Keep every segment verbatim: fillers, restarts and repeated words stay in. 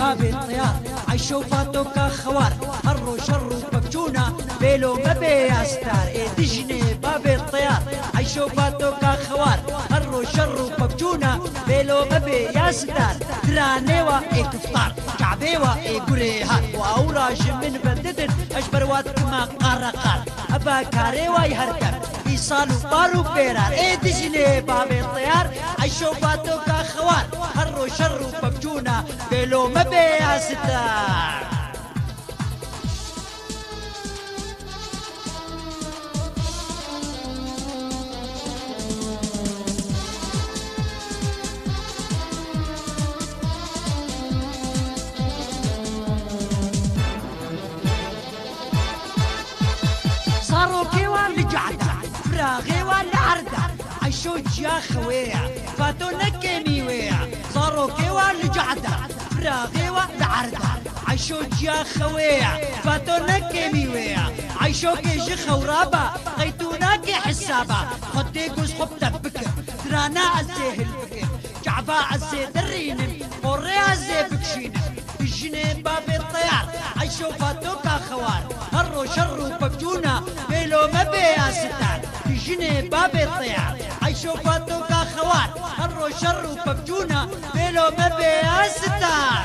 Bavê teyar, Eyşo Fatoka xewar, her roj şer û pevçûna, bêlo me bê ya sitar. Ê dijinê bavê teyar, Eyşo Fatoka xewar, her roj şer û pevçûna, bêlo me bê ya sitar. Diranê wa ê giftar, çavê wa ê gurê har, wa ewra ji min ve didin, ez ber wa dikima qare qar. Eva karê wa yê her dem, îsal û bar û bêrar. Ê dijinê bavê teyar, Eyşo Fatoka xewar, her roj şer û pevçûna, bêlo me bê ya sitar. Zarokê wa li cehda, firaxê wa li erda, Eyşo ciya xewê ya, Fato ne kêmî wê ya. Zarokê wa li cehda, firaxê wa li erda, Eyşo ciya xewê ya, Fato ne kêmî wê ya. Eyşokê ji xewra ba, qey tu nakê hesaba. Xwedê goz xwe bi te bikim, dirana ez ê hilbikim. Çava ez ê derînim, qorê ez ê bikişînim. Dijinê bavê teyar, Eyşo Fatoka xewar, her roj şer û pevçûna, bêlo me bê ya sitar. Dijinê bavê teyar, Eyşo Fatoka xewar, her roj şer û pevçûna, bêlo me bê ya sitar.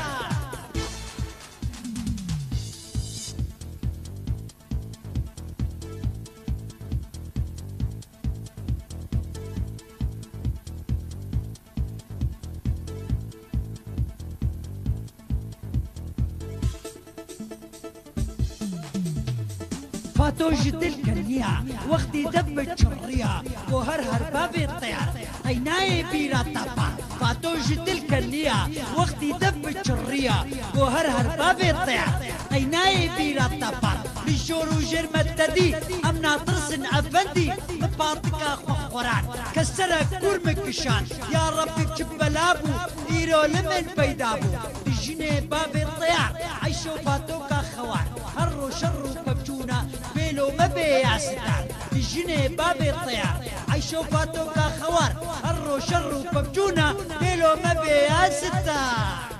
Fato ji dil keniya, wextî dev bi çirriya, go her her bavê teyar, qey nayê bîra te par. Fato ji dil keniya, wextî dev bi çirriya, go her her bavê teyar, qey nayê bîra te par. Li jor û jêr me te dî, em natirsin efendî, min patika xwe xweran. Kes serek kûr min kişand, ya Rebbî çi bela bû, îro li min peyda bû. Dijinê bavê teyar, Eyşo Fatoka xewar, her roj şer û pevçûna, bêlo me bê ya sitar. Dijinê bavê teyar, Eyşo Fatoka xewar, her roj şer û pevçûna, bêlo me bê ya sitar.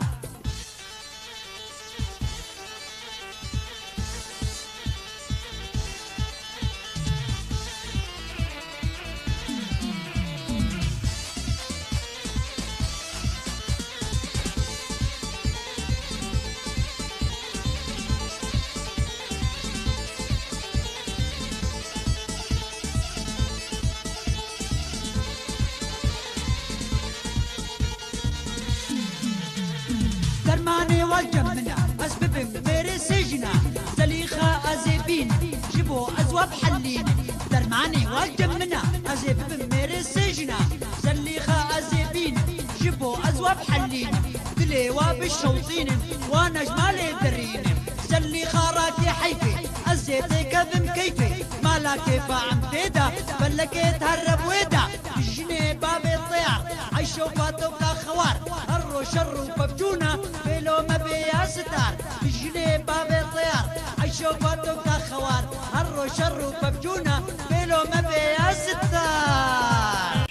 Dermanê wa cem min e, ez bibim mêrê sê jina. Zelîxa ez ê bînim, ji bo ez wa bihelînim. Dermanê wa cem min e, ez ê bibim mêrê sê jina. Zelîxa ez ê bînim, ji bo ez wa bihelînim. Dilê wa bişewtînim, wa ne ji malê derînim. Zelîxa rakê heyfê, ez ê têkevim keyfê. Mala kêfa em tê de, felekê dihere bi wê de. Dijinê bavê teyar, Eyşo Fatoka xewar, her roj şer û pevçûna, bêlo me bê ya sitar. Dijinê bavê teyar, Eyşo Fatoka xewar, her roj şer û pevçûna, bêlo me bê ya sitar.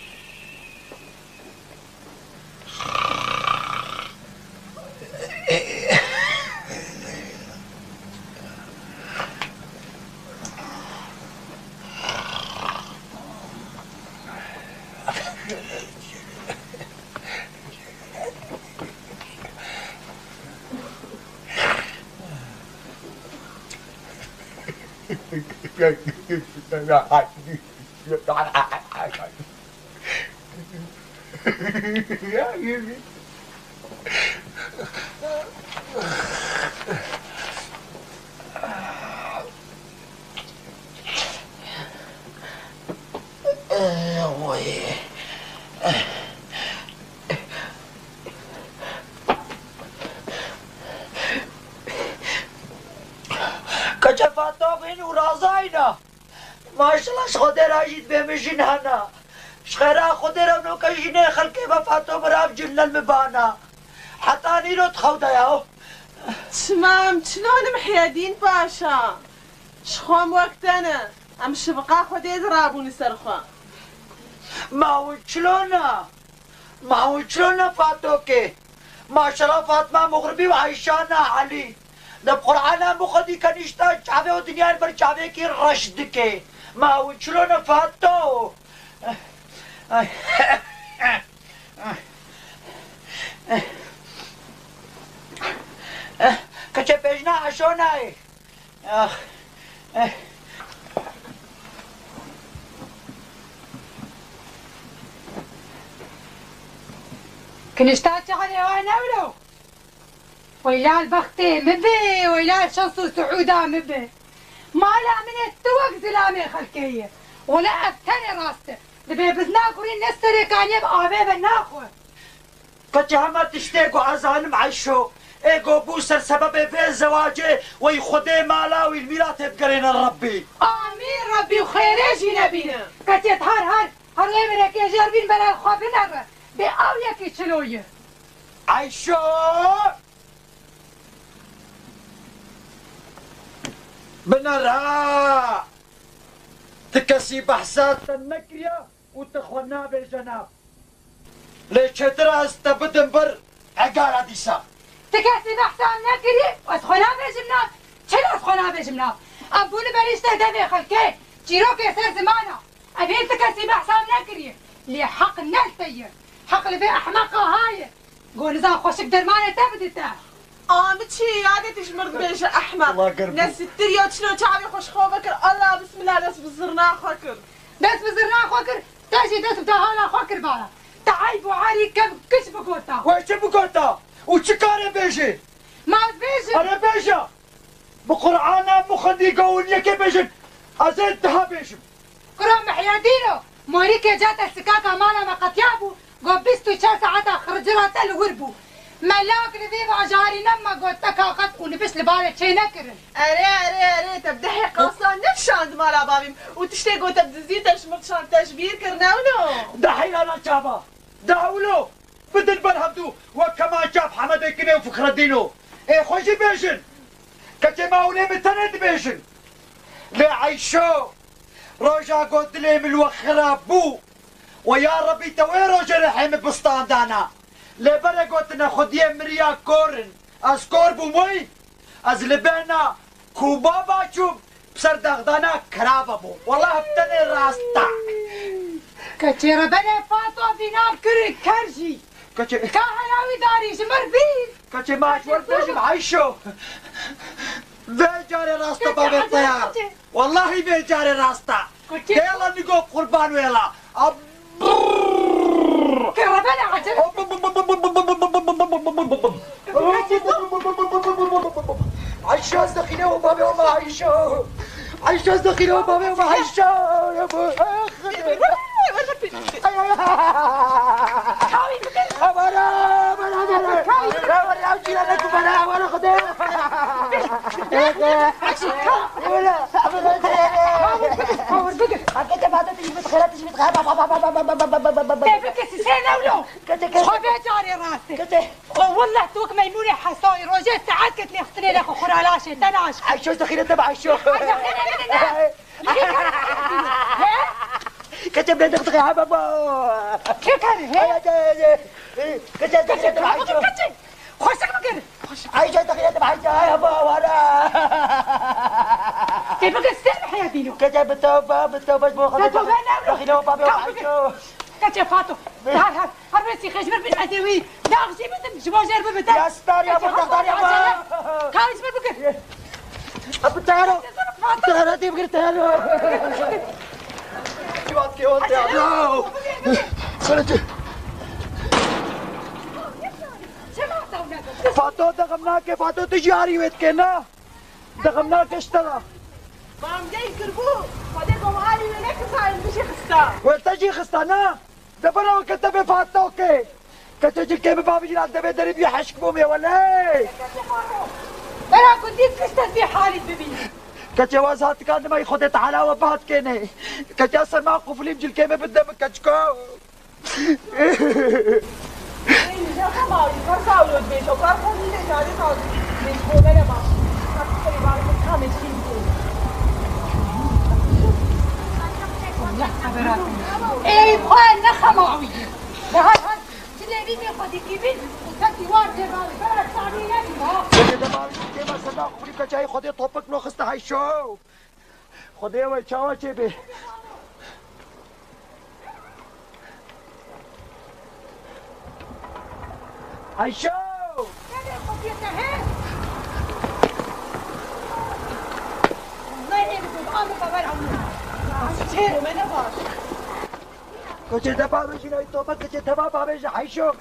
Keçe Fato bîn û razayna. Maşallah, ji Xwedê re jî dibê min jin hene. Ji xêra Xwedê re noke jinê xelkê ve Fato mirav cil lel mi bana. Heta nîro di xew de ya. Çima em çilonim Hiyedîn Paşa? Ji xwe em wek te ne. Em şiviqa Xwedê dirabûn li ser xwe. Ma hûn çilo ne? Ma hûn çilo ne Fatokê? Maşela Fatma Muxribî û Eyşana Elî. Di Qur'ana Muxidî kenîşta çavê û dinyayê li ber çavêkî reş dike. Ma hûn çilo ne Fato? Ay. Keçe pêjna Eşo nayê. Ax. Eh. Kinişta çaxê wa newlo. Weyla li bextê min be, weyla li şans û siûda min be. Mala min e tu wek zilamê xelkê ye. Wele ev tenê rast e. Dibê bizna kurî ne serê kaniyê bi avê ve naxwe. Keçê hema tiştê ku ez zanim Eyşo, ê ku bû ser sebebê vê zewacê, wey Xwedê mala wî li mîratê bigerêne Rebbî. Amîn Rebbî û xêrê jî nebîne. Keçê her her, her wê mirekê jêr bîn bere xwe binere. Bê ew yekî çilo ye. Eyşo! Binere! Ti kesî behsa te nekiriye û tu xwe nabêje nav. Lê çêtir e ez te bidim ber hegara dîsa. Ti kesî behsa min nekiriye û ez xwe nabêjim nav. Çi ez xwe nabêjim nav? Em bûne berîştê devê xelkê, çîrokê ser ziman e. Ev hîn ti kesî behsa min nekiriye. Lê heq ne li te ye. Heq li vê ehmeqa ha ye. Go nizan xweşik dermanê te bidite. A min çi yade tu ji mir dibêje ehmeq. Wala germ. Ne sittir ya çilo çavê xwe ji xwe vekir. Allah bismillah dest bi zirna xwe kir. Dest bi zirna xwe kir. Te jî dest bi dehala xwe kir bala. Te eyb û arî kev kiç bigota. We çi bigota? Û çi karê bêjê? Ma ez bêjim. Erê bêje. Bi Qur'ana Muxidî go hûn yekê bêjin. Ez ê diha bêjim. Kuro Mihyedîno, morîkê cate sikaka mala me qetiya bû, go bîst û çar saeta xircira te li wir bû. Melak li vî bajarî nema got te kaqet û nibiş li barê çê nekirin. Erê, erê, erê, te bi dehê qaslan nedişand mala bavîm û tiştê got te bi dizî te ji mir dişand te ji bîr kir newno. Dehî ana çava, dehûlo. Bidin ber hevdû wek kemança bi Hemedê Kinê û Fikredîno. Ê xwe jî bêjin. Keçê ma hûn ê min tenê dibêjin. Lê Eyşo, roja got dilê min li we xirab bû. We ya Rebî te wê rojê rihê min bi standana. Lê berê gotine xwediyê miriya kor in. Ez kor bûm wey. Ez li bêhna Kûba baçûm, bi ser dexdana kirava bûm. Wela hevtenê rast e. Keçê re benê Fato vîna kirin ker jî. Keçê. Ka hela wî darî ji mir bîr. Keçê ma ji wer bêjim Eyşo. Vê carê rast e bavê teyar. Wellahî vê carê rast e. Kê la nigo qurban wê la. Ab- Kê re bela ecele. Ayşe ez dexîle û bavê û ma Ayşe. Ayşe ez dexîle û bavê û ma Ayşe. Ay, ay, ay. Kawî bike. Abara, abara, abara. Kawî bike. Abara, ew çîla ne ku bana, abara Xwedê. Abara, abara. Kawî bike. Hakete bade tijbit xera tijbit xera. Tevike sisê newlo. Kete, kete. Xwe vê carê rast e. Kete. Xwe wellah tu wek meymûnê hesayî rojê saet ket lêxistinê lê xwe xwe ra laşê te naş. Ayşe ez dexîle te bi Ayşe. Ay dexîle min ne. Kete bile dexdexî ha baba. Kê kare he? Kete dexdexî te bi Ayşe. Xweşik bikir. Ayşe dexdexî te bi Ayşe ha baba wara. Tê bikir ser bi heya dîno. Kete bi tewbe bi tewbe ji bo Xwedê. Dexîle baba Ayşe. Keçê Fato. Her her. Her wê sîxê ji vir bin ez ê wî dax jî bidim, ji bo jêr bibite. Ya star ya, bo daxdar ya, bo. Kawî ji vir bikir. Abi tayaro. Tayaro dê bikir tayaro. Kivat kivat ya. Sana çi? Fato dexem nake, Fato tu jî arî wê dike ne? Dexem nake ji te re. Bamgey kirbû, Xwedê gom arî wê nekir zayim bijî xista. Wê te jî xista ne? De bera weke te bê Fato ke. Keçê cilkê min bavê jî ra devê derî bî heşk bûm ê welê. Bera ku dît kişt ez vî halî bibînim. Keçê wa zatikan dima Xwedê Teala we baht kêne. Keçê ser ma qufilîm cilkê min bide min keçko. Ey xwe ne xema wî. Daha Devî tê xwedî kî bî û tekî war tê bavê. Bera çavî nebî ha. Xwedê de bavê kêma senda xurî keçayî Xwedê topik lo xiste heyşo. Xwedê we çawa çê bê. Ayşo! Koçê te bavêjî nayî topa, koçê te va bavêjî Ayşo.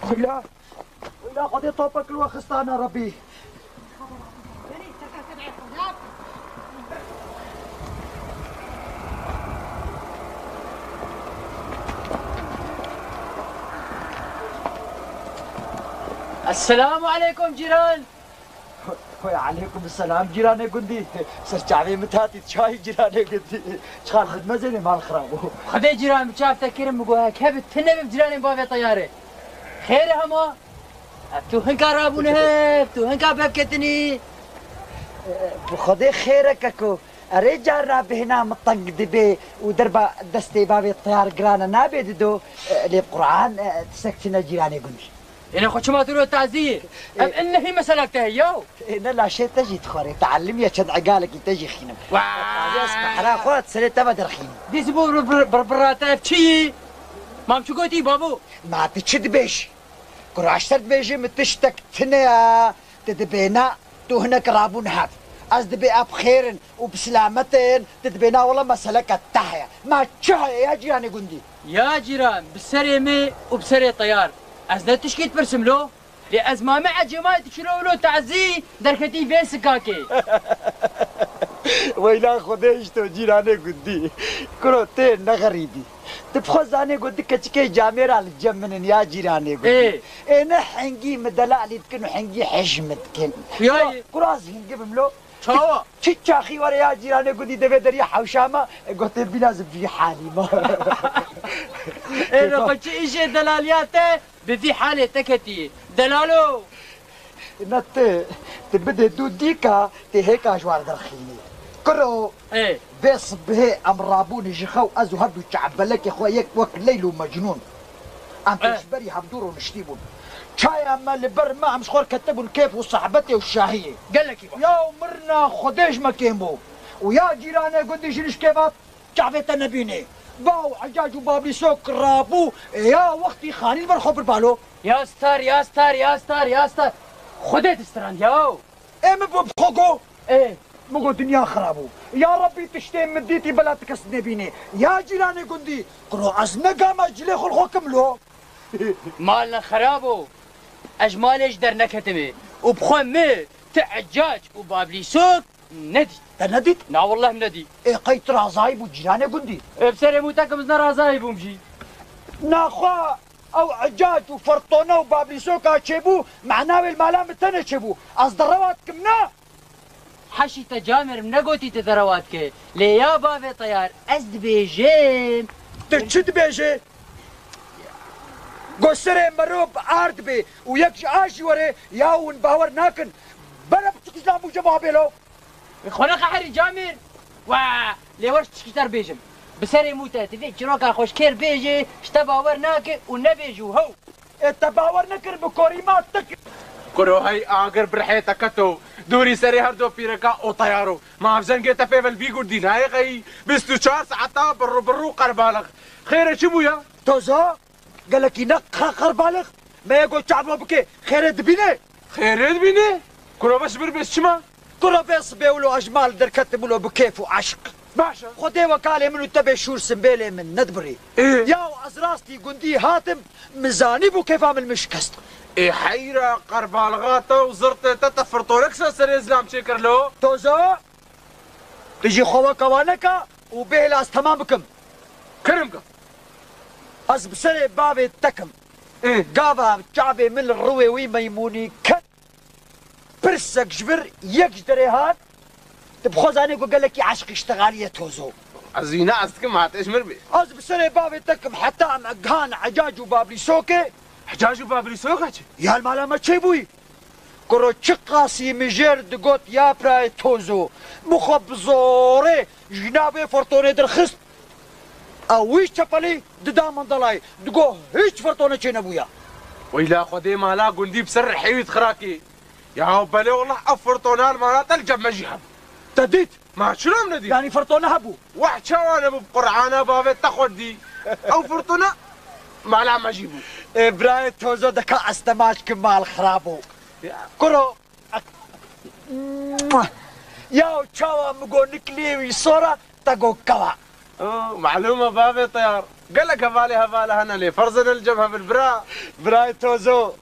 Wila. Wila Xwedê topek li we xistane Rebî. Esselamu aleykum cîran. Wey aleykum selam cîranê gundî. Ser çavê min hatî çayî cîranê gundî. Çixal xidmezênê mal xirab bû. Xwedê cîran bi çav te kirin, min got heke bi tu nebib cîranê bavê teyarê. Xêr e hema? Ev tu hinka rabûne hev, tu hinka bev ketinî. Bi Xwedê xêr e keko. Erê carna bêhna min teng dibe û derba destê bavê teyar girane nabê dido. Lê bi Quran, e, tiştek çine cîranê gund. Êne xwe çima tu ro tazî yî? Ev E- innehî meselek te heye yaw. Ê, ne laşê te jî dixwere. Teelimiye çend egalekî te jî xînim. Wa! Tazî ez qehra xwe serê te ve derxînim. Dîs bo bir, bir, bir, birate ev çi yî? Mam çi gotî babo? Ma tu çi dibêjî? Kuro ez ji te dibêjim, tiştek tune ya, tu dibêna, tu hinek rabûn hev. Ez dibê ev xêr in û bi silamet in, tu dibêna wela meseleke te heye. Ma çi heye ya cîranê gundî? Ya cîran, bi serê me û bi serê teyar. Ez ne tişkî dipirsim lo. Lê ez mame ecêmayê tu çilo wilo tazî derketî vê sikakê. Weyla Xwedê ji to cîranê gundî. Kuro tê ne xerîbî. Tu bi xwe zanê ku du keçikê camêra li cem min in ya cîranê gundî. Ê. Ê ne hingî min delalî dikin û hingî hij min dikin. Ya Kuro, yê. Kuro ez hingî bim lo. Çawa? Çi çaxî were ya cîranê gundî devê derî hewşa me, e, gotê bîna zim vî halî me. Ê, xwe çi îşê delaliya te? Bi vî halê te ketî, delalo! Ne tu, tu bidê du dîka, tê hêka ji war derxînî. Kuro, Ê. Vê sibihê em rabûne ji xew, ez û her du çavbelekê xwe yek wek Leyl û Mecnûn. Em Ê. Pêşberî hevdû roniştî bûn. Çaya me li ber me, em ji xwe re ketibûn kêf û sehbetê û şahiyê. Gelekî baş. Ya mirina Xwedê ji me kêm bû. Û ya cîranê gundî jin ji kêfa Çavê te nebîne. Baw Ecac û Bablîsok rabû, ya wextî xanî li ber xwe bir balo. Ya star, ya star, ya star, ya star. Xwedê distrand yaw. Ê min bo bi xwe got. Ê. Min got dinya xirab bû. Ya Rebbî tiştê min dîtî bela ti kes nebîne. Ya cîranê gundî. Kuro ez ne gama cilê xwe li xwe kim lo. Mal ne xirab o. Ez ji malê jî derneketime. Û bi xwe mi ti Ecac û Bablîsok Nedît. Te nedît? Na wallah nedî. Ê qey tu razayî bû cîranê gundî? Ê bi serê mû te kim ez ne razayî bûm jî. Naxwe ew ecac û fertone û bablîsoka çêbû, mena wê li mala min tenê çêbû. Ez derewa dikim ne? Heşî te camêr min negotî tu derewa dike. Lê ya bavê teyar ez dibêjim. Tu çi dibêjê? Go serê mero bi ard bê û yek ji a jî were ya hûn bawer nakin. Bere biçûk ji lan bû cevabê lo. Xwe neqeherî camêr. We, lê weş tişkî te bêjim. Bi serê mû te, tu vê çîroka xweşkêr bêjê, ji te bawer nake û nebêjî û hew. Ê te bawer nekir bi korîma te kir. Kuro hey agir birhê te keto, dûrî serê her do pîreka û teyaro. Ma ev zengê te pê ve li vî gundî nayê qeyî? Bîst û çar saeta birru birru qerbalix. Xêr e çi bû ya? Tozo, gelekî ne qe-, qerbalix. Me ye got çavlo bike, xêrê dibîne? Xêrê dibîne? Kuro ve ji bir bêj çima? Kuro vê sibê wilo ez ji mal derketim wilo bi kêf û eşq. Baş e. Xwedê wekalê min û te bê şûr simbêlê min nedibirî. Ê. Yaw ez rastî gundî hatim, min zanîbû kêfa min min şikest. Ê heyra qerbalixa te û zirtê te te firtonek ser serê zilam çêkir lo. Tozo, tu jî xwe weke wan neke û bêhla ez temam bikim. Kirim ke. Ez bi serê bavê te kim. Ê. Gava çavê min li rûyê wî meymûnî ket, pirsek ji vir yek ji derê hat, tu bi xwe zanî ku gelekî eşqî ştexaliye Tozo. Ez wîna ez dikim, ma te ji mir bê. Ez bi serê bavê te kim heta em gihan Ecac û Bablîsokê. Ecac û Bablîsoka çi? Ya li mala me çêbûyî. Kuro çiqasî mijêr digot ya birayê Tozo. Min xwe bi zorê ji nav vê fortonê derxist. Ew wî çepelî dida min delayê. Digo hîç firtone çênebûya. Weyla Xwedê mala gundî bi ser rihê wî dixiraki. Ya belê wela ev firtona li mala te li cem me jî hebû. Te dît? Ma çira min nedît? Yanî firtone hebû. Weh çawa nebû bi Qur'ana bavê te xwendî. Ew firtone mala me jî bû. Ê birayê Tozo deka ez te maç kim mal xirab bû. Ya. Kuro. Ya çawa min got nikliyê wî sora te got kewa. Oh, malûm e bavê Teyar. Gelek hevalê hevala hene lê ferz e ne li cem hebin bira. Birayê Tozo.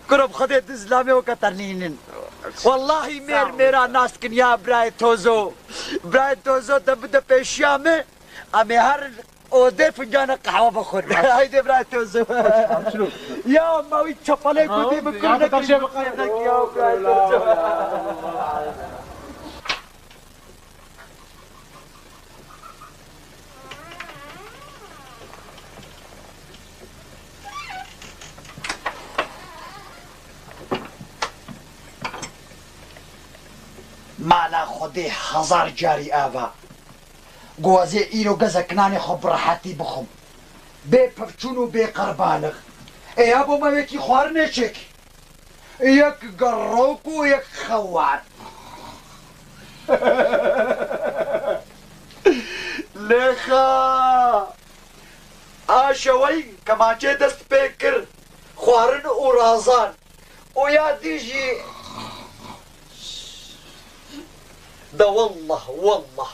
Kuro bi Xwedê tu zilamê weke te nînin. Wellahî mêr mêra nas kin ya birayê Tozo. Birayê Tozo te bide pêşiya min. Em ê herin odê fincana qehwe bixwin. Haydi birayê Tozo. Ya ma wî çepelê kutî bi kurdekî. Ya birayê Tozo. Mala Xwedê hezar carî ava. Got ez ê îro gezek nanê xwe bi rehetî bixwim. Bê pevçûn û bê qerbanix. Ê ya bo me wekî xwarinê çêkî. Yek gerok û yek xewar. Lêxa! A şewey kemaçê dest pê kir, xwarin û razan. Û ya dî jî de wallah, wallah.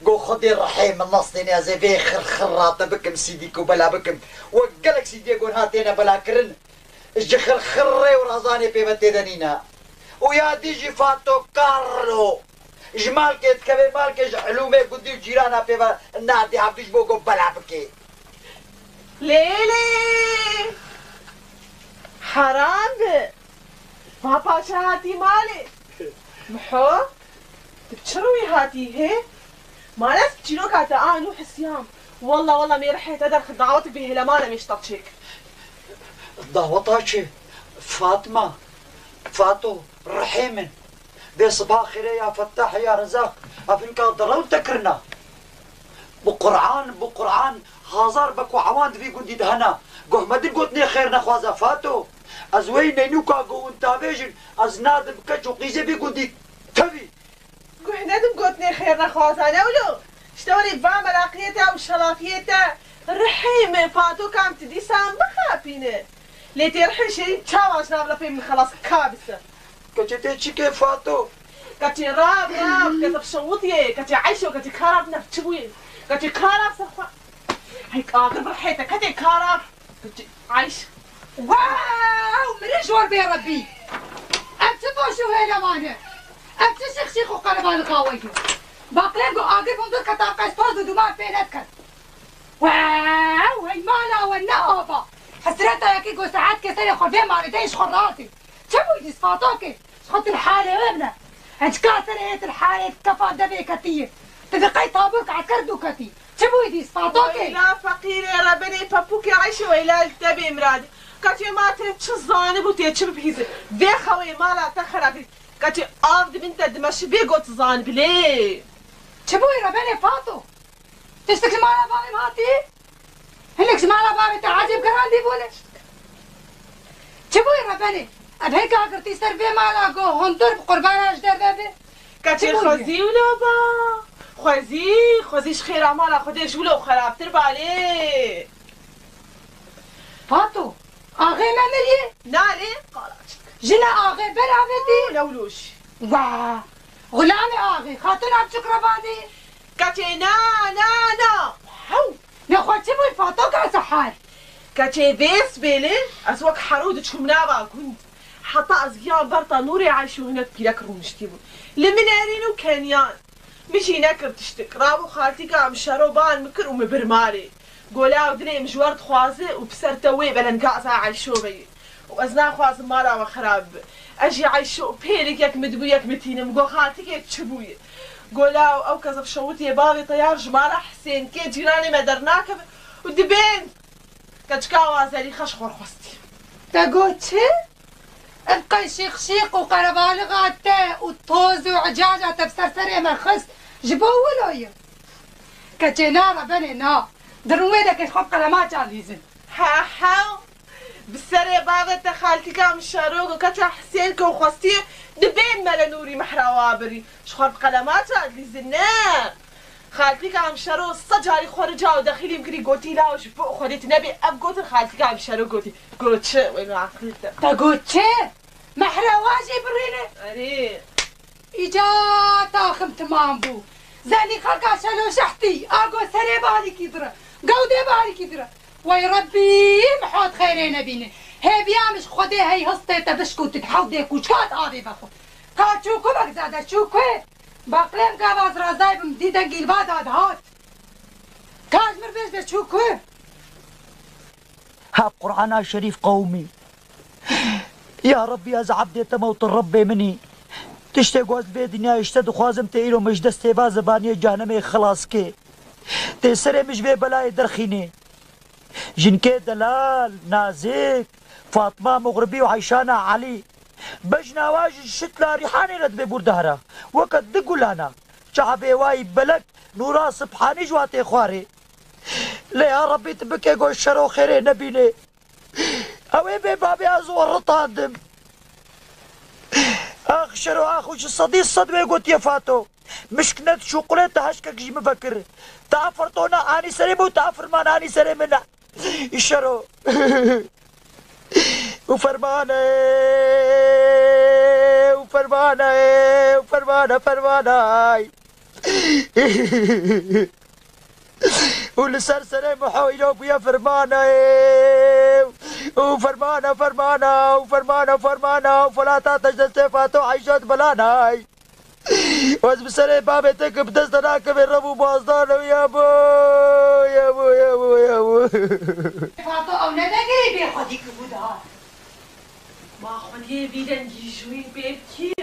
Go Xwedê rihê min nastêne ez ê vê xirxir rate bikim, sîdî ku bela bikim. Wek gelek sîdiyê gon hatêne bela kirin. Ji xirxirê û razanê pê ve têde nîne. Û ya dî jî Fato Carlo. Ji malkê dikeve malkê ji elûmê gundî û cîrana pê ve nadî hevdî ji bo ku bela bikê. Lê lê. Heram bi. Va paşa hatî malê. Miho. Tu bi çi rûyî hatî hê? Ma ez bi çîroka te a nû hisiyam. Walla walla mêrihê te derxist dawet bêhêleman em ê ji te çêk. Daweta çi? Fatma, Fato, rihê min. Vê siba xêrê ya Fettah ya Rezaq, ev hinka derew te kirina. Bi Qur'an, bi Qur'an, hazar beko ewan di vî gundî de hene. Guh me din got nê xêr nexwaze Fato. Ez wey neynûka go hûn tavêjin, ez nadim keç û qîzê vî gundî tevî. Guh nedim gotinê xêrnexwazan ewlo. Ji te welê va meraqiyê te û şelafiyê te rihê min Fato kam tu dîsan bixapîne. Lê tê rihê şêrîn çawa ji nav lafê min xelas ka bise. Keçê tê çi kê Fato? Keçê rav rav, keçê şewitiyê, keçê eyşo, keçê karav nef çi bûye? Keçê karav ser xwe. Hey, agir bi rihê te, ketê karav. Ayş. Wow, mirê jor bê Rebbî. Ev çi baş û hêleman e? Ev çi şixşîx û qerebalixa we ye? Baqlên ku agir hûn dur keta qespas û duman pê nediket. Wow, hey mala we ne ava. Hesreta yekî ku saetkê serê xwe vê malê de ji xwe razê. Çi bûyî dîs Fatokê? Xwe til halê wê bine. Encika serê yê til halê kefan devê ketiye. Ti di qey tabûr ke esker dû ketî. Çi bûyî dîs Fatokê? Weyla feqîrê rebenê pepûkê Ayşe weyla li te bê miradê. Kaçê ma tê çi zanibû tê çi bibihîzin. Vê xewê mala te xerabî. Kaçê av di bin te dimeşi vê got zanibî lê. Çi bûyî rebenê Fato? Tiştek ji mala bavê min hatî? Hinek ji mala bavê te ecêb gerandî bûne. Çi bûyî rebenê? Ev hêka girtî ser vê mala ku hundir bi qurbana ji derve be. Keçê xwezî wilo ba. Xwezî, xwezî ji xêra mala Xwedê ji wilo xerabtir ba lê. Fato, axê me miriye? Na lê, qala çik. Jina axê ber avêtî? Ne wilo jî. Wa! Xulamê axê, xatûna biçûk revandî? Keçê na, na, na. Hew. Nexwe çi bû Fato ka sehar? Keçê vê sibêlê ez wek herû diçûm nava gund. Heta ez giyan ber tenûrê Ayşe û hinek pîrek rûniştî bûn. Li min erîn û keniyan. Min jî nekir tiştik. Rabû xaltîka em şero ban min kir û min bir malê. Go law dilê min ji we dixwaze û bi ser te wê belengazê Ayşo ve ye. Û ez naxwazim mala we xerab bibe. Ez jî Ayşo pêlik yek min dibû yek min tînim. Go xaltikê çi bûye? Go law ew kezef şewitiyê bavê Teyar ji mala Hisênkê cîranê me dernakeve û dibên. Keçika wa Zelîxa ji xwe xwestî. Te got çi? Ev qey şîqşîq û qerebalixa te û toz û ecaja te bi ser serê me xist ji bo wilo ye. Keçê na re benê na. Dirin wê de ke ji xwe bi qelemaça lîzin. Ha ha. Bi serê bavê te xaltîka min Şero ku keta Hisên ku xwestiye dibên Mele Nûrî mehra wa birî. Ji xwe bi qelemaça lîzin ne. Xaltîka min Şero sed carî xwe rica û dexîlî min kirî gotî law ji bo Xwedê tu nebê. Ev gotin xaltîka min Şero gotî. Got çi? Wê li aqil te. Te got çi? Mehra wa jî birîne. Erê. Îca taxim timam bû. Zelîxa ka Şelo şehtî, a got serê barîkî dire, gewdê barîkî dire. Wey Rebbî, min hot xeyrê nebîne. Hêviya min ji Xwedê hey histê te bişkû tu hewdê kûçkat avê vexwe. Ka çû ku bek zade çû ku? Baqlêm gava ez razay bim, dî dengî li va da dihat. Ka ji mir bêj de çû ku? Ha Qur'ana Şerîf qewimî. Ya Rebbî, ez ebdê te me û tu Rebbê min î. Tiştê ku ez li vê dinyayê ji te dixwazim, tê îro min ji destê va zebaniyê cehenemê xilas kê. Tê serê min ji vê belayê derxînê. Jinkê delal, nazik, Fatma Muxribî û Eyşana Elî. Bejna wa ji şitla rîhanê re dibê bûr dahra. Weke du gulana. Çavê wa yî belek, nûra sibhanî ji wa tê xwarê. Lê ya Rebbî tu bike ku Şero xêrê nebînê. Ew ê bê babê ez û ritadim. Ax Şero ax û ji sedî sed wê gotiye Fato. Mişk net şûqulê te heşkek jî min vekir. Te ev fertona anî serê min û te ev firman anî serê min ne. Şero. Û fermane, û fermane, û fermane, fermanay. Û li ser serê Miho îro bûye fermana ê, û fermana, fermana, û fermana, fermana, û felata te ji destê Fato Eyşa di belanay. Û ez bi serê bavê te ki bi dest de nakeve rev û bazdan ew ya bo, ya bo, ya bo, ya bo. Fato ew ne dengirê bê xwedî ki bû dihat. Ma xwediyê vî dengî ji wî pê kî?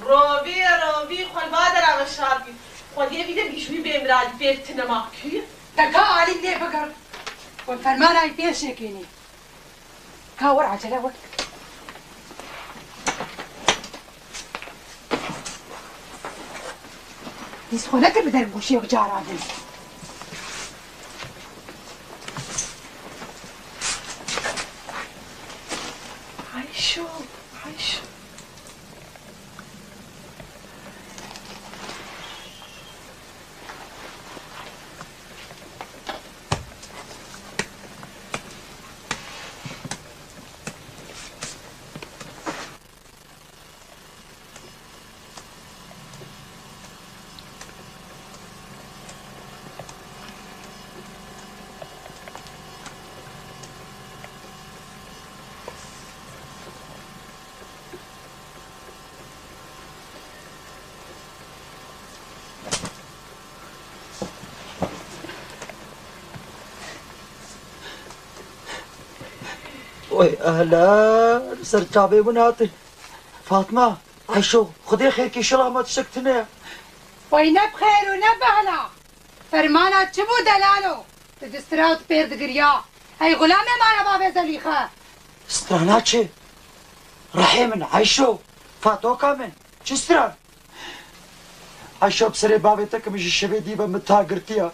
Rovî, rovî, xwe li va dera veşartî. Xwediyê vî dengî ji wî bê miradî pê tine ma kî? Te ka alî lê bigir. Hûn fermana wî pê şêkênî. Ka wir acele wir. Dîs xwe nekir bi dergûşê wek cara din. Ayşo, Ayşo. Oy, ehla, ser çavê min hate. Fatma, Ayşo, Xwedê xêrkê şila me tiştek tune ye. Wey ne bi xêr û ne behla. Fermana çi bû delalo? Tu distira û tu pêr digiriya. Hey xulamê mala bavê Zelîxe. Strana çi? Rehê min, Ayşo, Fatoka min, çi stran? Ayşo, bi serê bavê te ke min ji şevê dî ve min ta girtiya.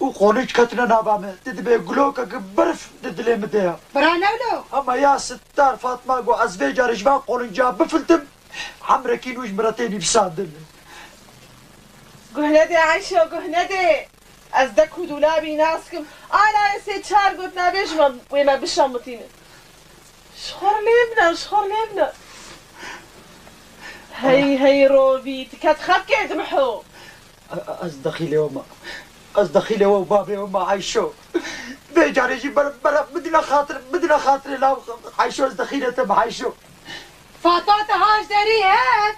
Û qolîç ketine nava min. Ti dibê gulokeke berf di dilê min de ya. Bira Newlo. Ama ya sittar Fatma, got ez vê carê ji van qolînciya bifiltim, emrekî nû ji min re tê nivîsandin. Guh nedê Ayşo, guh nedê. Ez dek û dûlabî nas kim. Ala sê çar gotina bêjime wê me bişemitînin. Ji xwe lê bine, ji xwe lê bine. Hey, hey, rovî, tu ket xebkê dimho. Ez dexîlê we ma. Ez dexîlê we û bavê we ma Ayşo. Vê carê jî ber, ber, bidine xatir, bidine xatirê law Ayşo, ez dexîlê te ma Ayşo. Fata te haş derî het.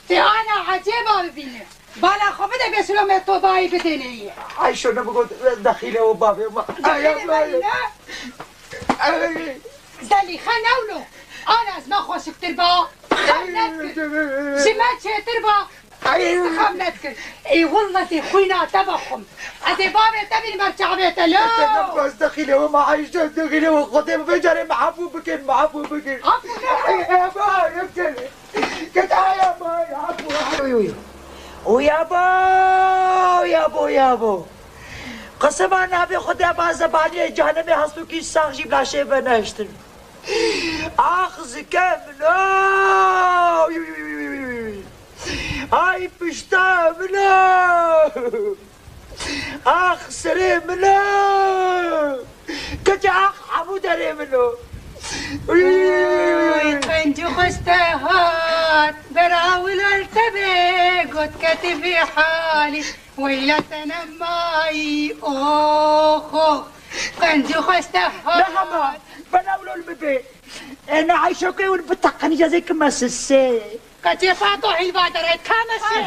Tê ana ecêba bibîne. Bala xwe bide bê silomê tobayî bidêne yê. Ayşo ne bigot, dexîle û bavê me. Dexîle me ne? Zelîxe newlo. Ana ez me xweşiktir ba. Xem nedikir. Ji me çêtir ba. Ey. Ez xem nedikir. Ê willa tê xwîna te vexwim. Ez ê bavê te bînim ber çavê te lo. Te nebaz dexîle we ma Ayşo, dexîle we Xwedê bi vê carê me efû bikin, me efû bikin. Efû ne? Ey, ey, ba, yek kere. Kete aya ba, ya bu. Uy, uy. Uy, aba! Yabo, yabo. Qesema navê Xwedê ba zebaniyê cehennemê hestokî sax jî bi laşê ve nehiştin. Ax zike min o. Ay pişta min o. Ax serê min o. Keçê ax hemû derê min o. Uy, uy, uy, uy, uy, uy. Uy, qencî xweste hat, bera wilal te be, got ketî vî halî. Weyla te nemayî, ox, ox. Qencî xweste hat. Merhaba, bana wilal bibe. E, ne Ayşe koy û bi teqenî cezê ki mesise. Qeçê Fato hîlva derê kamesê.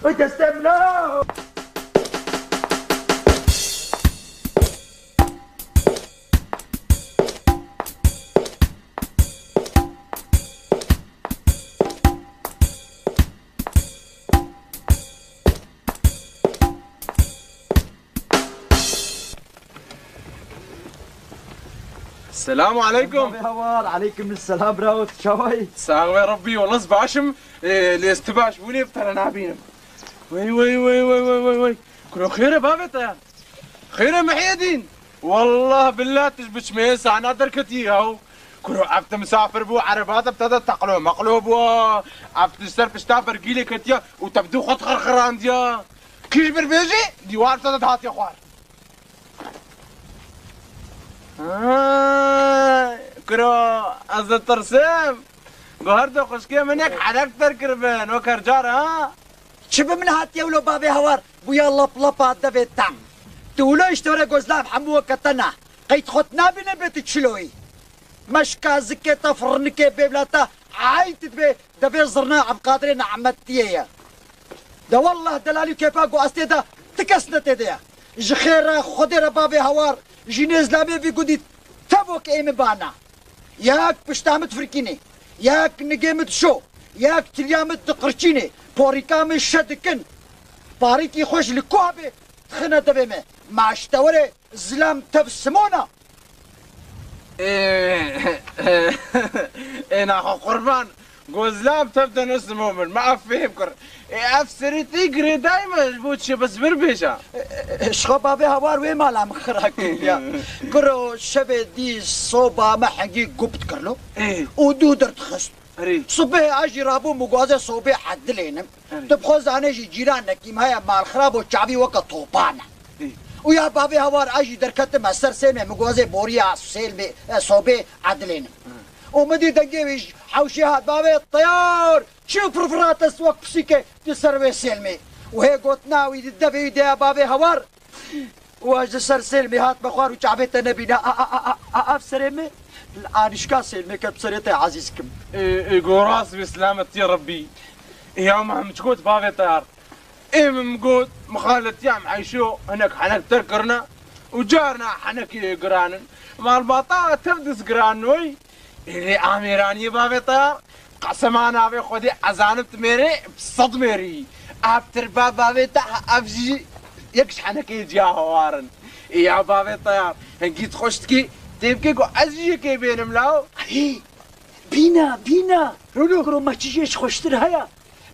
Oy destê min o. Selamu aleykum. Merhaba, aleykum selam bravo, tu çawayî? Sax be Rabbî, wela ez baş im, e, lê ez tu baş bûnê bi te re nabînim. Wey, wey, wey. Kuro xêr e bavê te? Xêr e Mihyedîn? Wallah billah tu ji biçmeyê sahna derketî yaw. Kuro ev tu misafir bû, ereba te bi te de teqlo meqlo bû. Ev tu ji ser pişta bergîlê ketiya û te bi dû xwe dixirxirandiya. Kî ji vir bêjî, dîwar te de dihatiye xwar. Ha, kuro, ez ditirsim. Go her du xwişkê min yek henek derkiribin, wek her car, ha? Çi bi min hatiye wilo bavê Hawar, bûya lap lapa devê tam. Tu wilo îştore gozlav hemû weke te na. Qeyd xwe tu nabîne bê tu çiloyî. Meşka zikê te firnikê bêvla te Ay tu dibê devê zirna Evqadirê Ni'metiyê ye. De wallah delalî û kêfa ku ez tê de ti kes ne tê de ye. Ji xêra Xwedê re bavê Hawar, jînê zilamê vî gundî tevok ê min bana. Yek pişta min difirkînê, yek nigê min dişo, yek tiliya min diqirçînê, porîka min şe dikin. Parîkî xwe ji li ku hebê dixine devê me. Ma ji te were zilam tev simona. Ê, ê, ê, naxwe qurban. Gozlam tev de ne simo min. Me ev fêm kir. Ê, ev serî tê girêdayî me ji bo çi bes vir bêja. Ê, ê, ê, ji xwe bavê Hawar wê mala min xira kiriya. Kuro şevê dî soba me hengî gup dikirlo. Ê. Û dû derdixist. Erê. Sibê ez jî rabûm û gazê sobê edilênim. Erê. Tu bi xwe zanê jî cîran nekîm heye malxirab û çavî weke topan e. Erê. Û ya bavê Hawar ez jî derketime ser sêlmê min gazê boriya sêlmê, e, sobê edilênim. Erê. Û min dî dengê wî ji hewşê hat bavê teyar çi firfirate wek pisîkê di ser wê sêlmê. Û hê gotina wî di devê wî de ya bavê Hawar. Û ez ji ser sêlmê hatime xwar û çavê te nebîne. A, a, a, a, a, ev serê min li anîşka sêlmê ket serê te ezîz kim. Ê, ê, go rast bê selametiyê Rebbî. Ê, ya min çi got bavê te yar? Ê, min got, mixaletiya em Eyşo hinek henek ter kirine û carna henekê giran in. Malbata tev dizgiran noy. Ê, lê amêraniyê bavê te yar. Qesema navê Xwedê ez zanim tu mêrê, bi sed mêrî. Ev tirba bavê te, ev jî yek ji henekê ciya hewar in. Ê ya bavê te ya, hingî tu xweş dikî, tê bike ku ez jî yekê bênim law. Erê, bîna, bîna. Rûnû. Kuro me çi jê ji xweştir heye?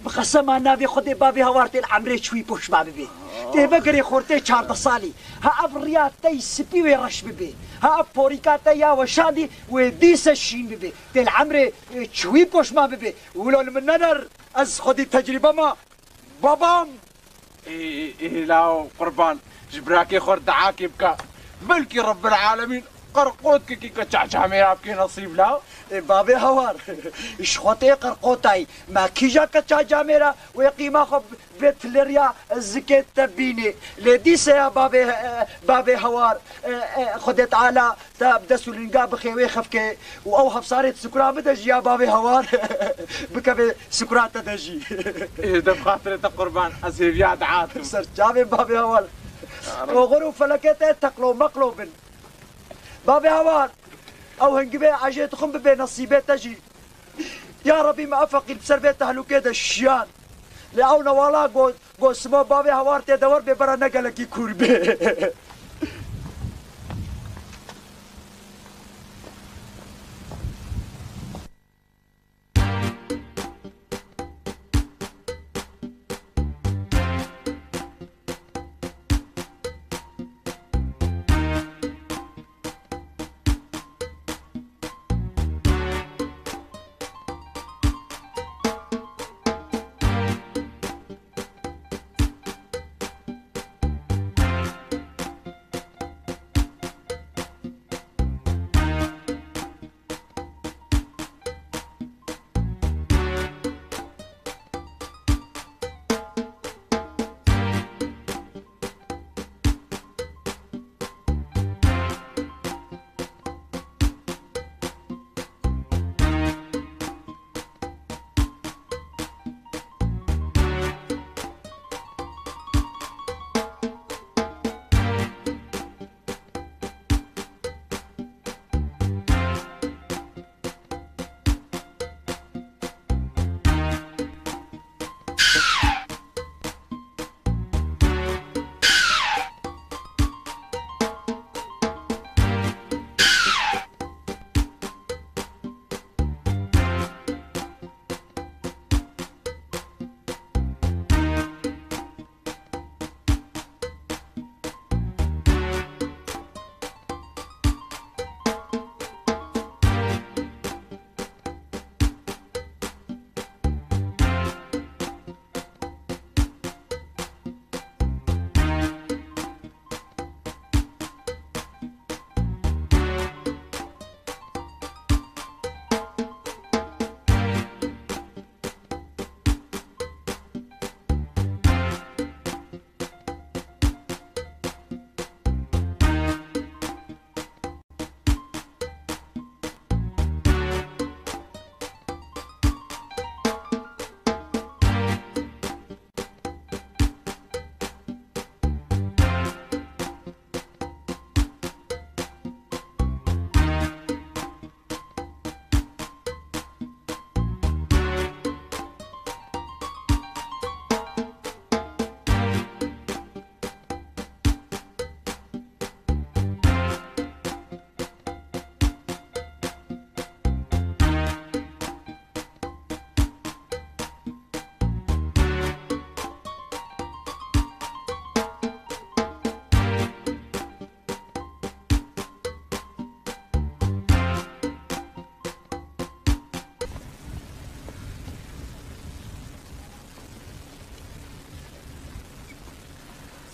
Bi qesema navê Xwedê bavê Hawar tê li emrê çi wî poşma bibê. Tê vegerê xortê çardeh salî. Ha ev riya tey spî wê reş bibê. Ha ev porîka te ya weşandî wê dîse şîn bibê. Tê li emrê, e, çi wî poşma bibê. Wilo li min nener, ez xwedî tecrîbe ma. Babam! Ê, ê, ê, law qurban, ji birakê xwe re duakê bike. Belkî Rebbil Alemîn qerqotkekî ke çehçamêra bike nesîb law. Ê, bavê Hawar, ji xwe tê qerqotayî. Me kîja ke çehçamêra wê qîma xwe bê tileriya zikê te bînê. Lê dîse ya bavê, e, bavê Hawar, e, e, Xwedê Teala te bi dest û linga bixê wê xefkê û ew hefsarê di sikura min de jî ya bavê Hawar bikeve sikura te de jî. Ê, de bi xatirê te qurban, ez hêviya diatim. Ser çavên bavê Hawar. Ya Reb. Oxir û felekê te teqlo meqlo bin. Bavê Hawar, ew hingivê ejê dixwin bibê nesîbê te jî. Ya Rebî me ev feqîr bi ser vê tehlûkê de şiyan. Lê ew newala got, got sima bavê Hawar tê de wer bê bera ne gelekî kûr bê.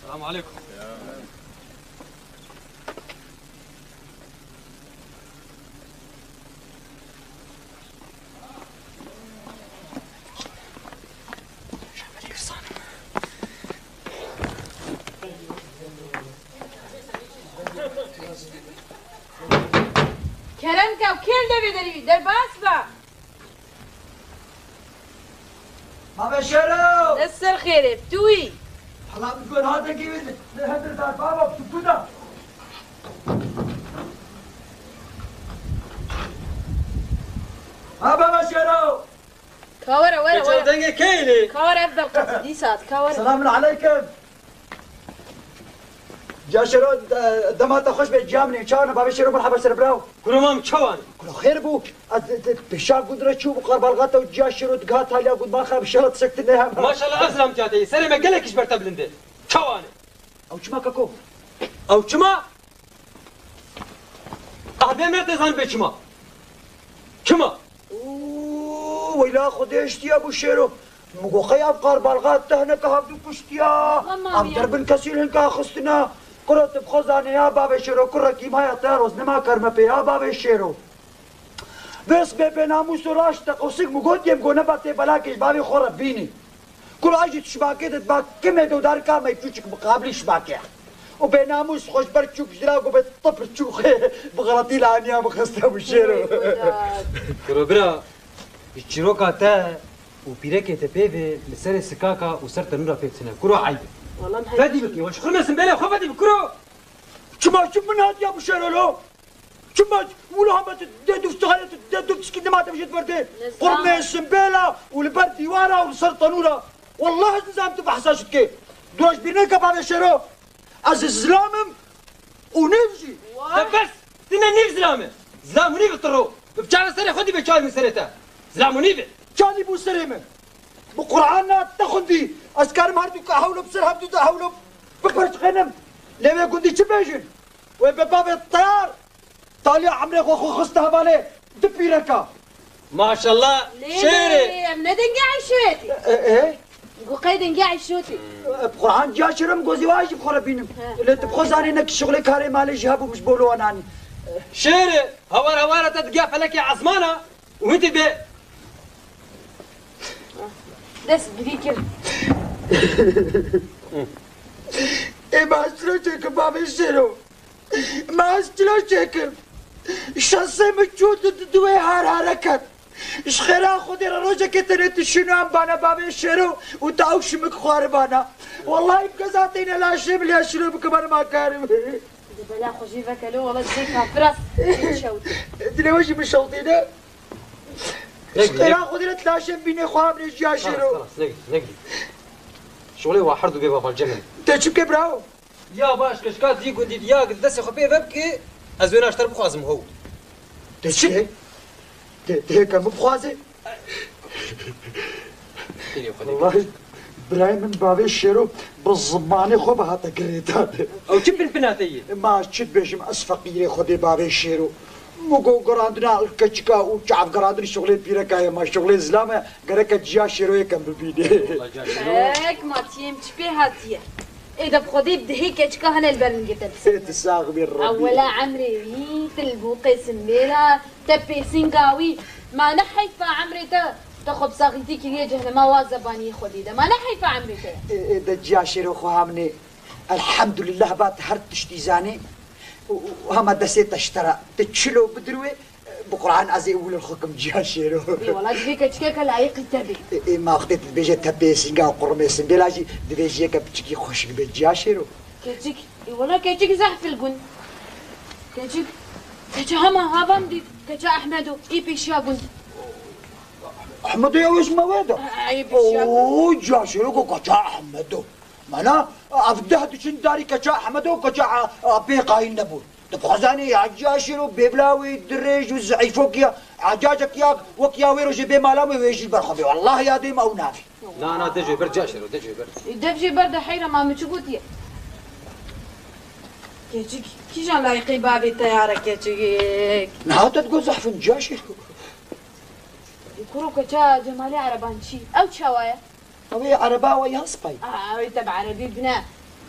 Selamun aleykum. Kerem ke, kêl de vê derî, derbas be. Bavê Şêro! Dest ser xêrê, tu yî? Hela min got hate kî wî, li hedir dar baba, tu ku da? Ha baba Şêro! Ka were, were, Geçen were. Dengê kêlê. Ka were, ev belqetî dîsa, ka were. Selamun aleykum. Ciya Şêro, de-, dema te xweş be, ciya min ê. Çawa ne, bavê Şêro, merheba ser biraw. Kuro mam, çawa ne? Kuro xêr bû. Ez di, di pêşa gund re çû bû, qarbalga te û ciya Şêro digiha taliya gund, ma xera bi şêro tişek tune hema. Maşallah, ev zilamtiya te yê. Serê me gelek ji ber te bilind e. Çawa ne? Ew çima keko? Ew çima? Ahdê me te zan be çima? Çima? Oo, weyla Xwedê eştiya bû Şêro. Min got qey ev qarbalga te hineka hevdû kuştiya. Tamam ya. Ev derbin kesî li hinka xistina. Kuro tu bi xwe zanê ya bavê Şêro, kurekî maya te roz nema kerme pê ya bavê Şêro. Vês bê bênamûs û raşt te qosik min got yê, min got neba tê belakê ji bavê xwe re bînî. Kuro ez jî tişmakê de diba kimê de û darika me çûçik miqabilî şimakê. Û bênamûs xwe ji ber çûk ji dira ku bê tifr çûxê bi xeletî li aniya min xiste bû Şêro. Kuro bira, ji çîroka te û pîrekê te pê ve li serê sikaka û ser tenûra pê tune. Kuro eyb e. Fedî bike, we ji xurmê simbêlê xwe fedî bi kuro. Çima çi min hatiya bû Şêro lo? Çima wilo hema tu dê dûv tixayê, tu dê dûv tişkî dima te bijêt berdê? Nizam. Qurmê simbêla û li ber dîwara û li ser tenûra. Wallah ez nizam tu behsa ji dikê. Dûra ji bîr neke bavê Şêro. Ez zilam im û nîv jî. Te bes! Tu ne nîv zilam e. Zilam û nîv tiro. Bi çare serê xwe dî be çavê min serê te. Zilam û nîv e. Çavê bû serê min. Bi Qur'an na te xwendî. Ez karim her du ka hewlo bi ser hevdu de hewlo biperçxênim. Lê wê gundî çi bêjin? Wê be bavê teyar. Taliya emrê xwe xwe xiste hevalê di pîreka. Maşallah, Lê şêrê. Em ne dengê Eyşotê. E, e? Gu qey dengê Eyşotê. E, bi Qur'an ciya şêro min gozî wa jî bi xwe re bînim. He. Lê tu bi xwe zanî ne ki şixulê karê malê jî hebû min ji bo li wan anî. Şêrê, hawar hawara te digiya felekê ezmana û hintê bê. Dest girî kir. Ê ma ez çilo çêkim bavê şêro. Ma ez çilo çêkim. Şansê min çû tu di duwê har hare ket. Ji xêra Xwedê re rojekê tenê tu şûno em bana bavê şêro û tu ew şimik xwaribana. Wellahî bi keza teyne laşê min ya şîro bike bana ma karim. Di bela xwe jî veke lo wela dizê kafir as şewtê. Dilê we jî min şewtê ne. Ji xêra Xwedê re tu laşê min bînê xwe amrê jiya şêro. Xelas, xelas, negirî, negirî. Şixulê wa her du bê baba cem in. Te çi bike birawo? Ya baş, keşka tu yî gundî ya destê xwe pê vebikî, ez wêna ji te re bixwazim how. Te çi? Te, te hêka min bixwaze? Têlê xwe de. Wellahî birayê min bavê şêro bi zimanê xwe bi hate girêdan. Ew çi pinpina te ye? Ma çi dibêjim ez feqîrê Xwedê bavê şêro. Min got gerandina keçika û çav gerandin şixulê pîreka ye, ma şixulê zilam e, gereke ciya şêroyê kem bibînê. Wela ciya şêro. Ek ma tiyêm çi pê hatiye? Ê de bi Xwedê bi dihê keçika hene li ber min girtin. Ê tu sax bî Rebî. Ewela emrê wî, tu li bûqê simbêla, te pêsînga wî. Ma ne heyfa emrê te, te xwe bi saxîtî kiriye cehnema wa zebaniyê Xwedê de. Ma ne heyfa emrê te? Ê, ê de ciya şêro xwe hamnê. Elhemdulillah ba tu her tiştî zanî. Û, û hema destê te ji te re. Tu çilo bidirwê, Bi Quran ez ê ewil xwe kim ciya şêro. Ê wala divê keçikeke layiqî te bê. Ê, ê, ma wextê tu dibêje te pêsînga û qurmê simbêla jî divê jiyeke piçikî xweşik bê ciya şêro. Keçik, ê wala keçik zehf il gund. Keçik, keça hema hava min dît, keça Ehmedo, ê pêşiya gund. Ehmedo ya wê ji me wê de? Ê pêşiya gund. Oo, ciya şêro go keça Ehmedo. Mana, ev deh diçin darî keça Ehmedo û keça, a, a, pê qayîl nebûn. Tu bi xwe zanî, ya ciya şêro bêbla wê dirêj û zeîfok ya, ecacek ya, wek ya wê rojê bê mala wê, wê jî li ber xwe bê. Wallah ya dê me ew navê. Na, na, de jê ber ciya şêro, de jê ber. Ê, dev jê ber de heyra ma min çi gotiye? Keçik, kîjan layiqê bavê te ya re keçik? Niha te digot zehfin ciya şêro. Ê, kuro keça Cemalê Ereban çi? Ew çawa ye? Ew ê ereba we ya spay. Aa, ew ê te bi erebî bine.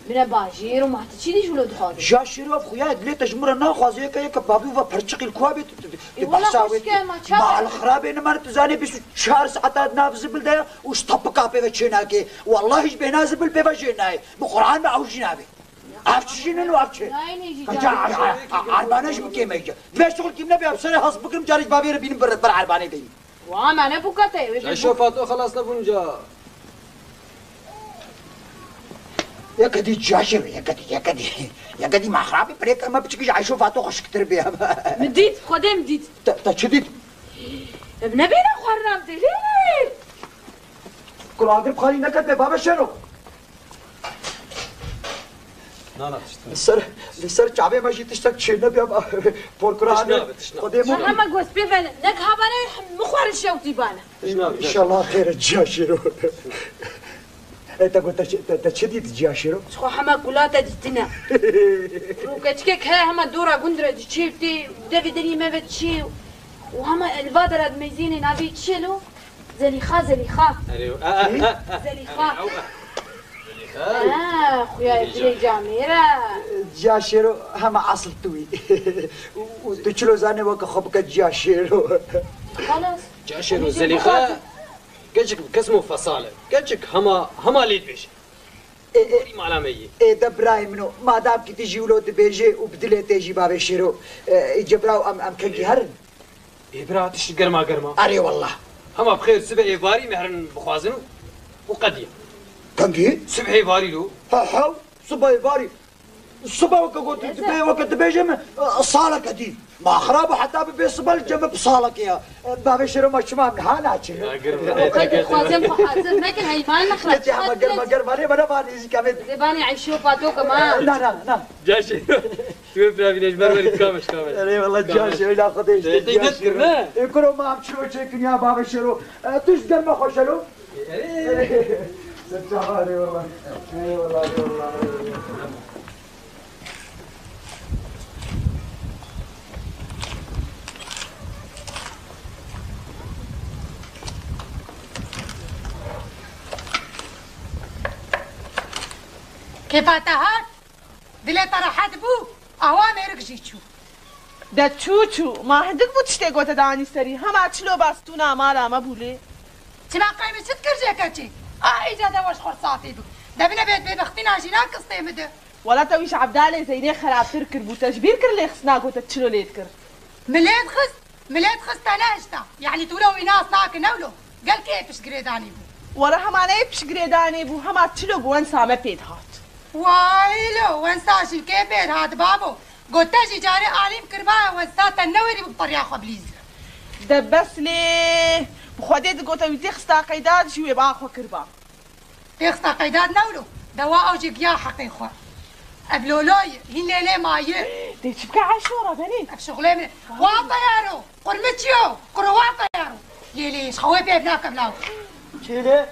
Bine bajêr û ma tu çi dî ji wilo dixwazî? Jiya Şêro, ev xuya dilê te ji min re naxwaze, yeke, yeke babî ve perçiqî li ku bê tu, tu, tu, Ê, tu wela behsa wê xweşke, ma çawa? Mal xirabê nima tu zanê bîst û çar saeta di nav zibil de ye û ji tapika pê ve çê nake. Wellahî ji bêhna zibil pê ve jê nayê. Bi Quran ve ew jî nabe. Ev çi jî nin û ev çi? Nayê nê jî Ka can. Ca, a, a, a, erbane ji min kême jî. Divê şixul kîm nebe, ev serê hest bikirim, carê ji bavê re bînim bir, bir erbanê deyim. Wa me ne bûka te, wê Ayşe bû- Fato xelas nebûn ca. Yeke dî Ciya Şêro, yeke dî, yeke dî. Yeke dî ma xirabî pirêka me piçikî ji Ayşe Fato xweşiktir bê. Min dît, Xwedê min dît. Te, te çi dît? Em nebêne xwarina em dê. Kuragir xalî neket bê, bavê Şêro. Na, na, tişt. Li ser, li ser çavê me jî tiştek çê nebiya, porkura Tişt anê. Nabe, tişt nabe. Xwedê min. Hema gost pê vene. Nek habane min xwarin şewtî bane. Tişt nabe. Înşallah xêr e Ciya Şêro. E, te got, te çi, te, te çi dît Ciya Şêro? Xwe hema gula te dîtine. Rûkeçikek he hema dora gund re diçê tê, devê derî me ve diçê. Û hema li va dera dimeyzînê navê çi ye lo? Zelîxa, Zelîxa. Erê, a, a, a, a. Zelîxa. Erê, ew, a. Zelîxa. Ha, xuya dilê camêra. Ciya Şêro hema asl tu wî. Û, û tu çilo zanê weke xwe bike Ciya Şêro. Xalas. Ciya Şêro, Zelîxa. Keçik kesmo fesal e. Keçik hema, hema lê dibêje. E, e, Kurî mala me yî. Ê de birayê min o. Madam ki tu jî wilo dibêjê û bi dilê tê jî bavê Şêro. E, cebra û em, em kengî herin. Ê bira, tişt germa germa. Erê wallah. Hema bi xêr sibê ê barî me herin bixwazin û, û qediya. Kengî? Sibhê barî lo. Ha, ha, sibhê barî. Siba weke got, dibê weke dibêje min, e, saleke dî. Ma xirab û heta bibê siba li cem bi salekê ya. E, bavê Şêro ma çima em niha naçin? Ya, germa. Ew qey dixwazim xwe hazir neke heyvan nexwe. Ketî hema germa germa lê bana van nêzîka vê. Dê banê Eyşe û Fato ke ma. Na, na, na. Ciya Şêro. Tu wê bira vîne ji ber werî kameş kameş. Erê wallah Ciya Şêro, la Xwedê işte. Te, te Ciya net kir, Şêro. Ne? E, kuro ma em çiro çêkin ya bavê Şêro. E, tu ji germa xweş e lo. Erê. Ser çava, eyvallah. Eyvallah, eyvallah, eyvallah. Kêfa te hat? Dilê te rehet bû? Awa mêrik jî çû. De çû çû, ma hindik bû tiştê gote danî serî, hema çilo bastûna mala me bû lê. Çima qey min çi dikir jê keçî? A, îca de weş xwe safî bû. De bine bêt bêbextîna jî nakistê min de. Wela te wî ji Evdalê Zeynê xerabtir kir bû, te ji bîr kir lê xistina gote çilo lê dikir. Min lê dixist, min lê dixist te nehişta. Yanî tu wilo wî nas nake ne wilo. Gel kê piştgirêdanî bû? Wela hema ne yê piştgirêdanê bû, hema çilo bi wensa me pê dihat. Waylo, wensa jî kê pê dihat babo? Got te jî carê alîm kiribaya wensa te newerî bi qeriya xwe bilîzire. De bes lê, bi Xwedê digote wî tê xista qeyda jî wê ba xwe kiriba. Tê xista qeyda ne wilo, dewa ew jî giya heqê xwe. Ev loloyê, hîn lê lê mayî. Dê çi bike Ayşe, rabenê. Ev şixulê min. Wa teyaro, qurmiçiyo, quro wa teyaro. Lê lê, ji xewê pê nakim law. Çêlê.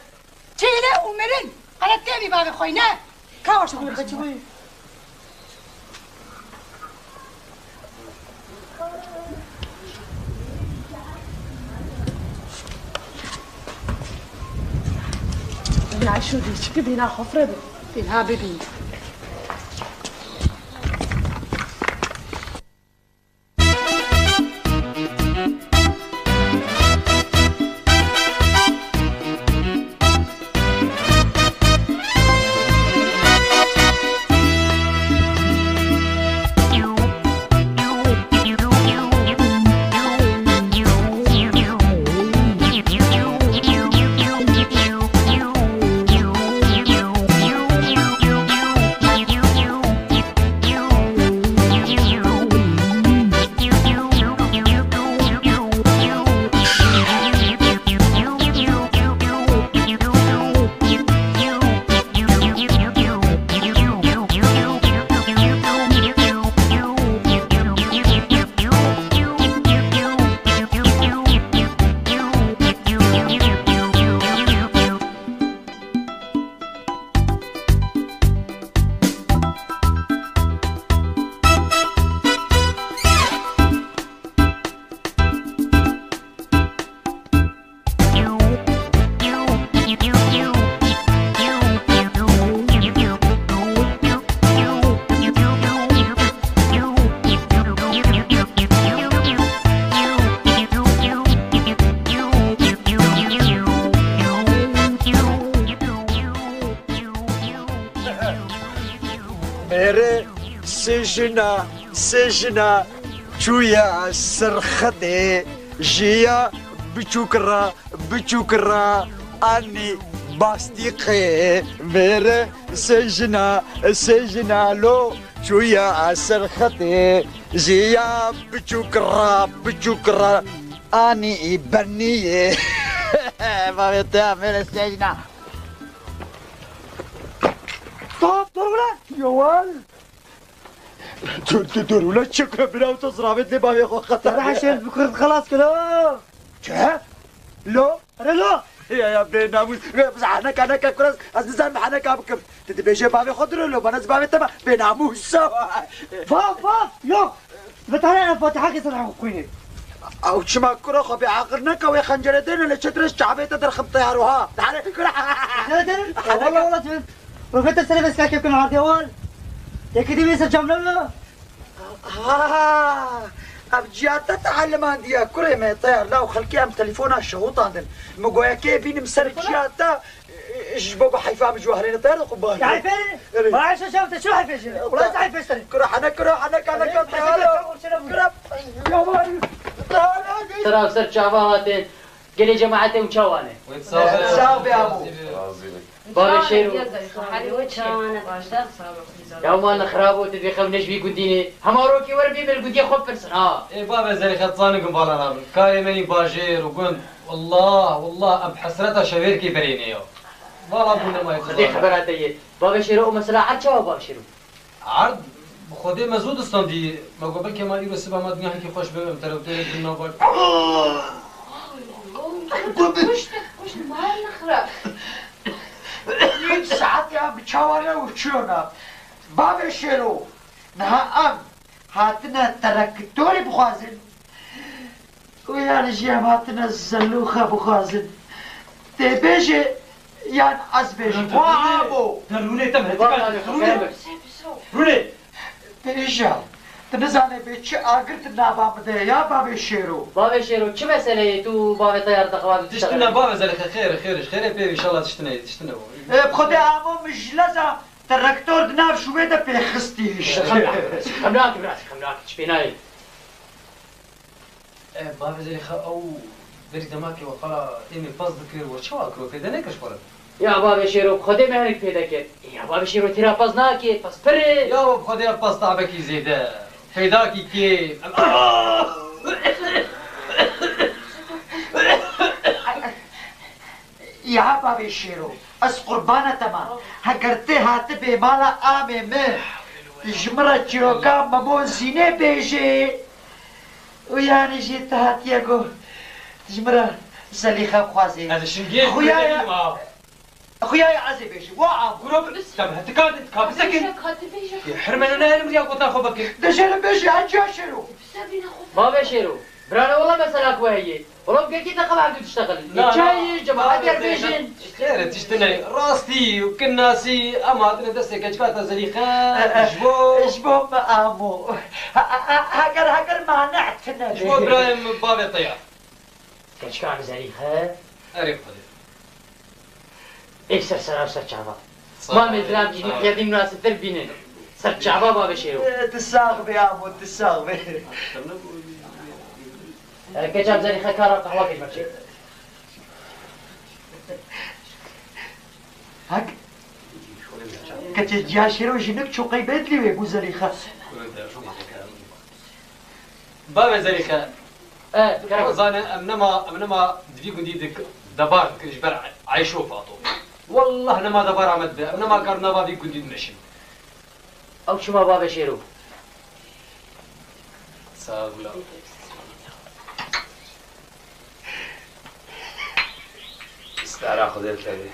Çêlê û mirin. Qelet kevî bavê xwe ne. Kawa şixulê xwe. Ya şu dişiki bina xofre bi. Bina bibî. Mêre sejina, sejina çûya ser xetê, jiya biçûk ra, biçûk ra anî bastîqê. Mêre sejina, sejina lo çûya ser xetê, jiya biçûk ra, biçûk ra anî berniyê. Bavê te ya mêre sejina. Stop, dur ulan! Yowal! Dur, dur, dur, ulan çi kir bira, tu ziravêt lê bavê xwe xeter. Yara heşer bi kurd xelas kir, ha! Çi? Lo? Ere lo! Ya, ya, bênamûs. Biz heneka neke kuras, ez nizanim heneka bikim. Tu dibêje bavê xwe dire lo, bana ez bavê te me. Bênamûs. Vaf, vaf, yok! Bi tane ev Fatiha ke ser xwînê. Ew çima kuro xwe bêaqil neke, wê xencerê dêne lê çetir ez çavê te derxim teyar ha. Dare kura. Dare, dare. Wala, wala, tu. Wefete serê veska kevkin ardê ol. Têkidî wê ser cam ne. Ha, ev ciyata te elimandiye. Kurê me teyar la û xelkê em telefona şewitandin. Min goya kê bînim ser ciyata. Ji bo ku heyfa min ji we herêne te re qurban. Ya heyfê? Erê. Ma Ayşe şev te çi heyfê ji? Ulan te heyfê ji te re. Kura hene, kura hene, ka neka te halo. Kura. Ya var. Sera ser çava hatin. Gelê cemaetê û çawane. Sağ be abo. Bavê Şêro. Ya wan li xirabo tu dibê xew ne ji vî gundî ne. Hema rokê were bê me li gundiyê xwe pirsin ha. Ê bavê Zelîxe, tu zanî gund vala nabin. Karê me yî bajêr û gund. Wallah, wallah, em hesreta şevêrkê berê ne ya. Vala bûne mayê. Xwedê xebera te ye. Bavê Şêro, o mesela erd çawa bavê Şêro? Erd, bi Xwedê me zû distandî. Me got belkê ma îro siba ma dinya hekî xweş be, em terewtêrê bin nava. Pişt, pişt, mal nexre. Yek saet ya bi çawa ne û çiyo ne. Bavê Şêro, niha em hatine terektorê bixwazin. Û yanî jî em hatine zelûxe bixwazin. Tê bêjê yan ez bêjim. Wa abo. Derûnê te me hetika rûnê. Rûnê. Tê îja. Tu nizanê bê çi agir tu nava min de ya bavê Şêro. Bavê Şêro, çi mesele ye tu bavê te yar dixwazî? Tiştine bavê Zelîxe, xêr, xêr, xêrê pê înşallah tiştine, tiştine. Ê, bi Xwedê amo min ji leza te rektor di nav şûvê de pê xistî. Xem nake, xem nake, biraz, xem nake, çi pê nayê. E, bavê Zelîxe, ew berî dema ke we xala êmê pez dikir, we çawa kir, we pêde nekir ji xwe re? Ya bavê Şêro, bi Xwedê me hinek pêde kir. Ya bavê Şêro, tîra pez nake, pez pir e. Ya bi Xwedê ev pez tabekî zêde. Peydakî kêm. Ya bavê Şêro, ez qurbana te ma. Heger tê hatibê mala amê min, ji min re çîroka Memo Zînê bêjê. Û yanî jî tu hatiye ku ji min re Zelîxe bixwazê. Ez li Şingê Xuyaya, Xuyaya ez ê bêjim. Wa am. Kuro bi, te bi hetika de, ka bisekin. Hirmene ne elim riya gotina xwe bikin. Dejêre bêjî, heciya Şêro. Bavê Şêro, birane wela mesela ku heye. Wela gelkî te qala hevdû tiştexilin. Na, na. Çayê, cemaat yer bêjin. Xêr e, tiştine. Rastî û kinnasî, em hatine destê keçika te Zelîxe. E, e, ji bo, ji bo me amo. Ha, ha, ha, heger, heger mane tine. Ji bo birayê min bavê te ya. Keçika min Zelîxe. Erê Xwedê. Ê ser sera û ser çava. Sağ ol. Ma mezra cînî xêdî münasibtir bîne. Ser çava bavê Şêro. E, tu sax be amo, tu sax be. E, keçam Zelîxe kara qehwa kir merçê. Hak. Keçê ciya Şêro jinik çoqey bedlî wê bû Zelîxe. Bavê Zelîxe. E, kerem. Zane, em nema, em nema di vî gundî dik debar dikin ji ber Ayşe û Fato. Wallah nema debara me dibe. Em nema kar nava vî gundî dimeşin. Ew çima bavê Şêro? Sağ ol. Stara Xwedê te be.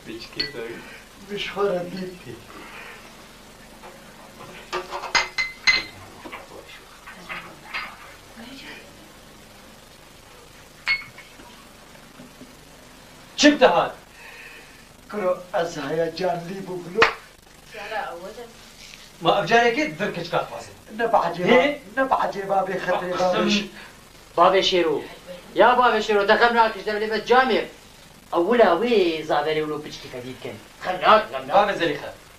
Piçkê te. Bi ji xwe re dîtî. Çi bi te hat? Kuro, ez heyecanlî bûm lo. Ma ev carekê dir keçika dixwazin. Ne behecê ba, ne behecê ba bê xetrê ba bê. Bavê Şêro. Ya bavê Şêro, te xem nakir ji devlê me camêr. Ewila wê zaverê wilo piçkî fedî dikin. Xem nak, xem nak. Bavê Zelîxe.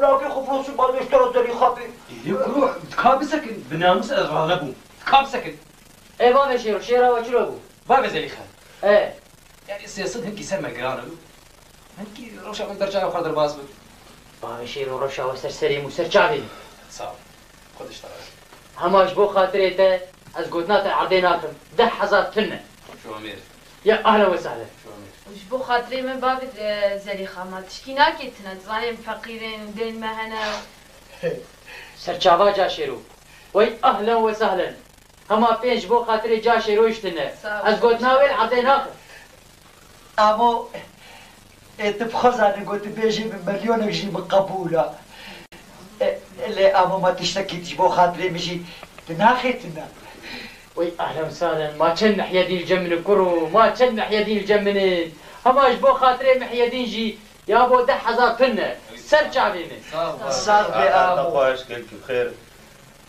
bavlakê xwe firoşî, bavê ji te re Zelîxa bê. Ê, kuro, ka bisekin, bi namûs ez razî nebûm. Ka bisekin. Ê, bavê Şêro, şêra we çilo bû? Bavê Zelîxa. Ê. Yanî sê sed hinkî ser me giran in. Hinkî rewşa min ber çavê xwe derbas bin. Bavê Şêro, rewşa we ser serê min û ser çavê min. Sağ ol. Xwedê ji te razî. Hema ji bo xatirê te ez gotina te erdê nakim. Deh hezar tune. Şomêr. Ya ahlen ve sahlen. Şomêr. Ji bo xatirê min bavê, e, Zelîxa, ma tişkî nake tune. Dizanî em feqîrên, dên me hene. Ser çava ca Şêro. Wey ahlen ve sahlen. Hema pênc ji bo xatirê ca Şêro jî tune. Sağ ol. Ez gotina wê li erdê nakim. Amo, ê, tu bi xwe zanî, got tu bêjî min milyonek jî min qebûl e. E, lê amo, ma tiştekî ji bo xatirê min jî tu naxê tune. Wey ahlen salen, ma çend Mihyedîn li cem min e kuro, ma çend Mihyedîn li cem min e. Hema ji bo xatirê Mihyedîn jî ya bo deh hezar tune. Ser çavê min. Sağ ol. Sağ be amo. Xweş, gelkî bi xêr.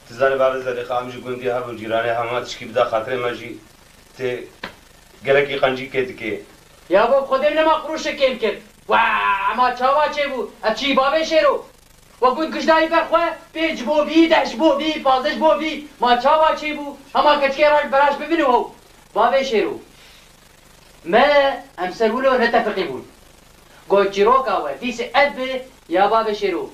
Tu zanî bavê Zelîxa, em ji gundî hev û cîranê hema tişkî bida xatirê me jî tê gelekî qencî kê dikê. Ya bo Xwedê nema qurûşek kêm kir. Wa, ma çawa çêbû? Ev çi bavê Şêro? We got gijdayî ber xwe, pênc ji bo vî, deh ji bo vî, pazdeh ji bo vî. Ma çawa çêbû? Hema keçikê raş beraş bibin û hew. Bavê Şêro. Me em ser wilo netefiqî bûn. Got çîroka we dîsê ev bi ya bavê Şêro.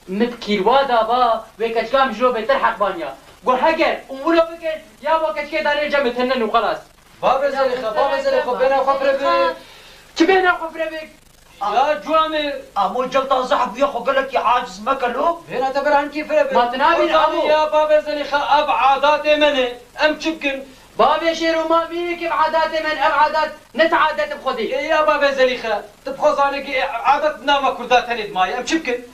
Min bi kîrwa da ba, wê keçika min ji lo bêtir heqbaniya. Got heger hûn wilo bikin, ya bo keçikê danê cem min tinin û xelas. Bavê Zelîxe, bavê Zelîxe, bêhna xwe firê bik. Çi bêhna xwe firê bik? Ya Cuamêr. Amo, cem te zehf bûye, xwe gelekî aciz meke lo. Bêhna te bera hinkî firê bik. Ma tu nabînî, amo? Ya bavê Zelîxe, ev adatê me ne. Em çi bikin? Bavê Şêro, ma mînekê bi adatê me ne, ev adat ne ti adet bi xwedê. Ê ya bavê Zelîxe, tu bi xwe zanî ki adet di nava Kurda tenê dimaye. Em çi bikin?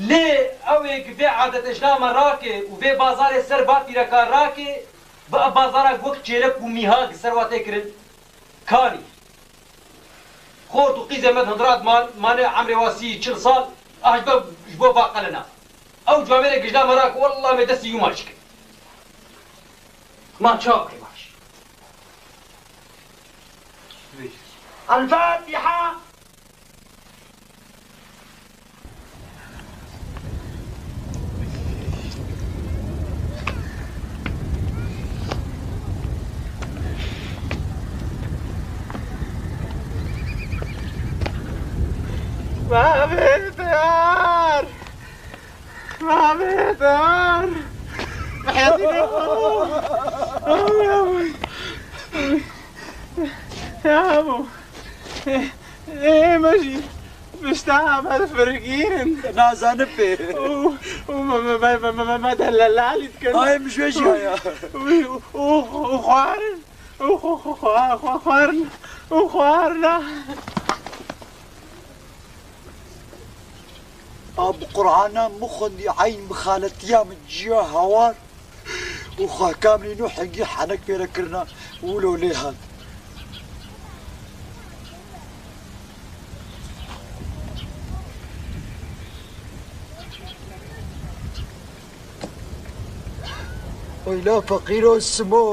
Lê ew ê ki vê adetê ji nav me rake û vê bazarê ser bapîreka rake, bi ev bazara wek çêlek û mîhak ser wa tê kirin, kanî. Xort û qîzê me di hundirat man, mane emrê wa sî, çil sal, ah ji bo, ji bo vaqelina. Ew camêrê gijna me rake, wallah me destî yû mal çikin. Ma çawa ke baş. El-Fatiha. Bavê Diyar! Bavê Diyar! Bavê Diyar! Ya bo. Ê, ê, me jî pişta me firgîrin. Nazanin pê. Û, û me, me, me, me, me, me delalî dikin. Ay, em ji wê jî haya. Û, û, û xwarin. Û xwe, xwe, xwe, xwe, xwarin. Û xwarina. A bi Qur'ana min xwendî, eyn mixaletiya min ciya hawar. Û xwe kamrî nû hingî henek pêre kirina, wilo lê hat. Weyla feqîro Simo,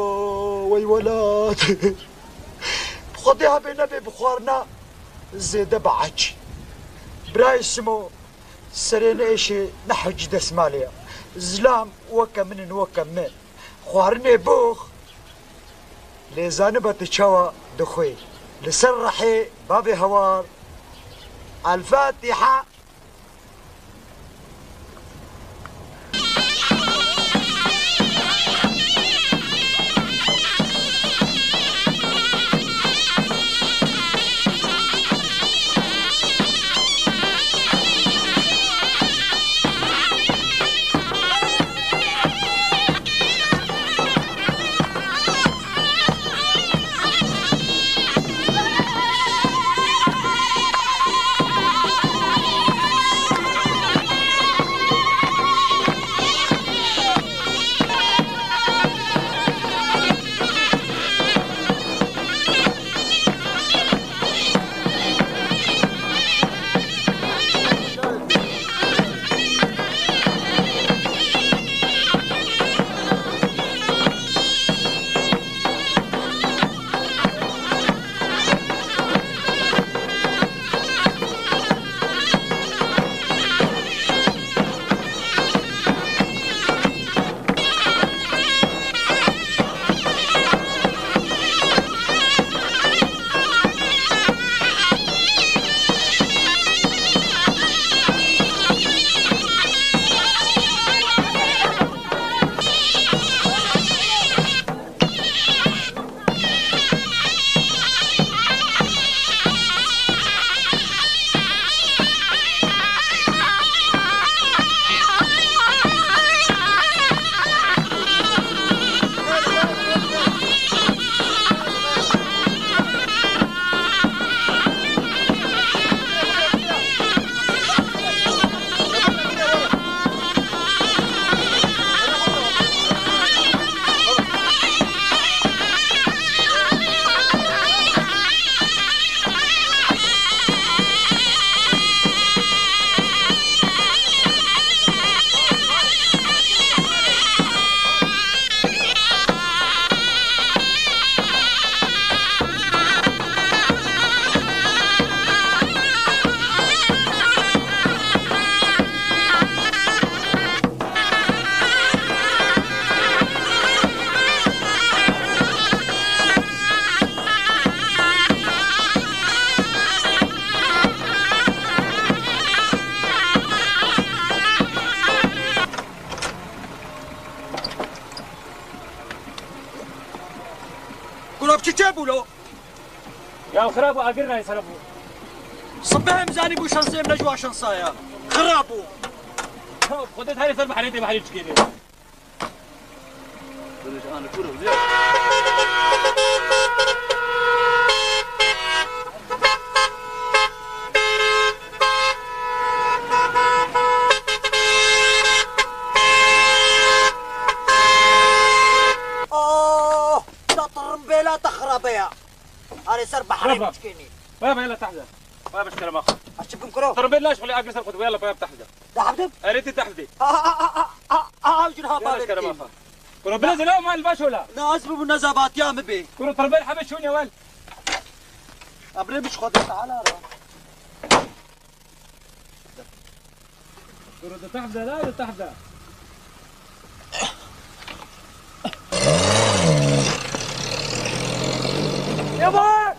wey welat. Bi Xwedê hebe nebe bi xwarina zêde bi aç. Birayê Simo, serê ne êşê ne hewcî desmalê ya. Zilam weke min in, weke me. Xwarinê box, lê zanibe tu çawa dixwê. Li ser rehê bavê hewar. El Fatiha. Gula, bi çi çê bû lo? Ya xirab bû, agir nayê seref bû. Sibeh em zanî bû şansê em ne ji wan şansa ya. Xirab bû. Ya, Xwedê tarê ser behrê tê, behrê çikê dê. Oh, da tirimbêla te xirabe ya. Arê ser behrê Xiraba. Biçkênî. Baya baya la tahde. Baya baş kerem axir. Aç çi bikim kuro? Tirimbêl naş xulê agir ser xwe, baya la baya tahde. Dahvdim? Erê tê tahde. A, a, a, a, a, a, a, jin ha Baya baş kerem axir. Kuro, bila zela mal baş ola. Na ez bû nezabatiya mi bê. Kuro, tirimbêl hebe şûn ya wel. Abre biş xwe de taala ra. Kuro, de tahde la, de tahde. Yavaş!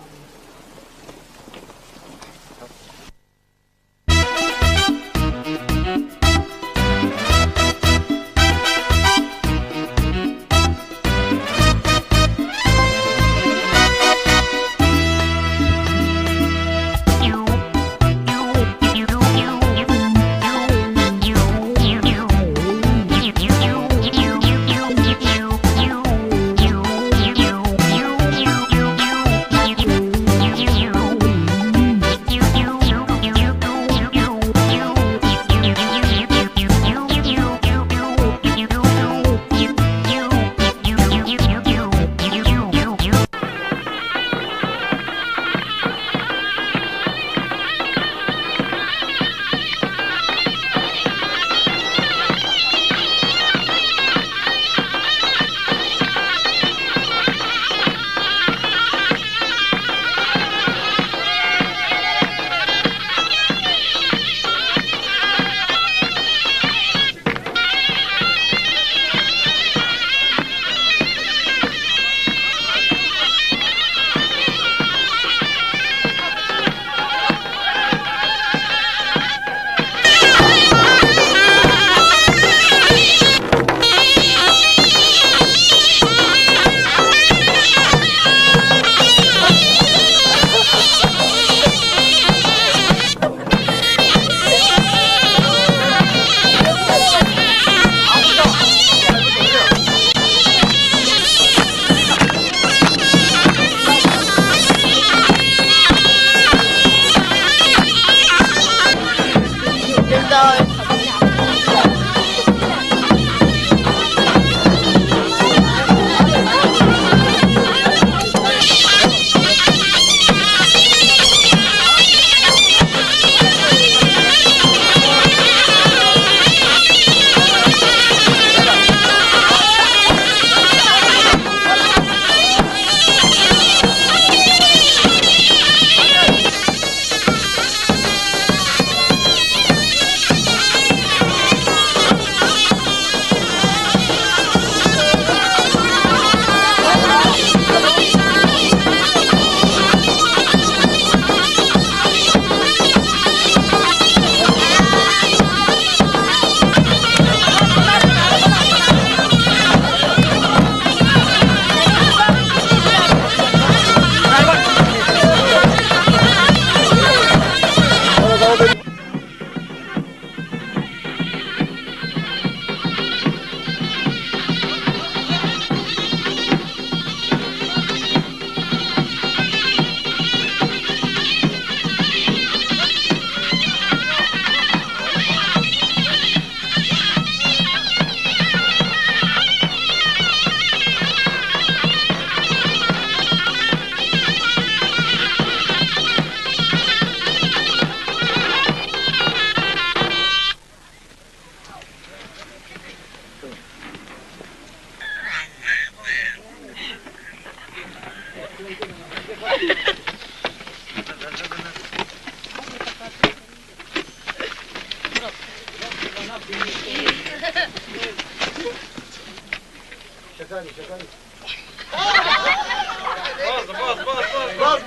Bas,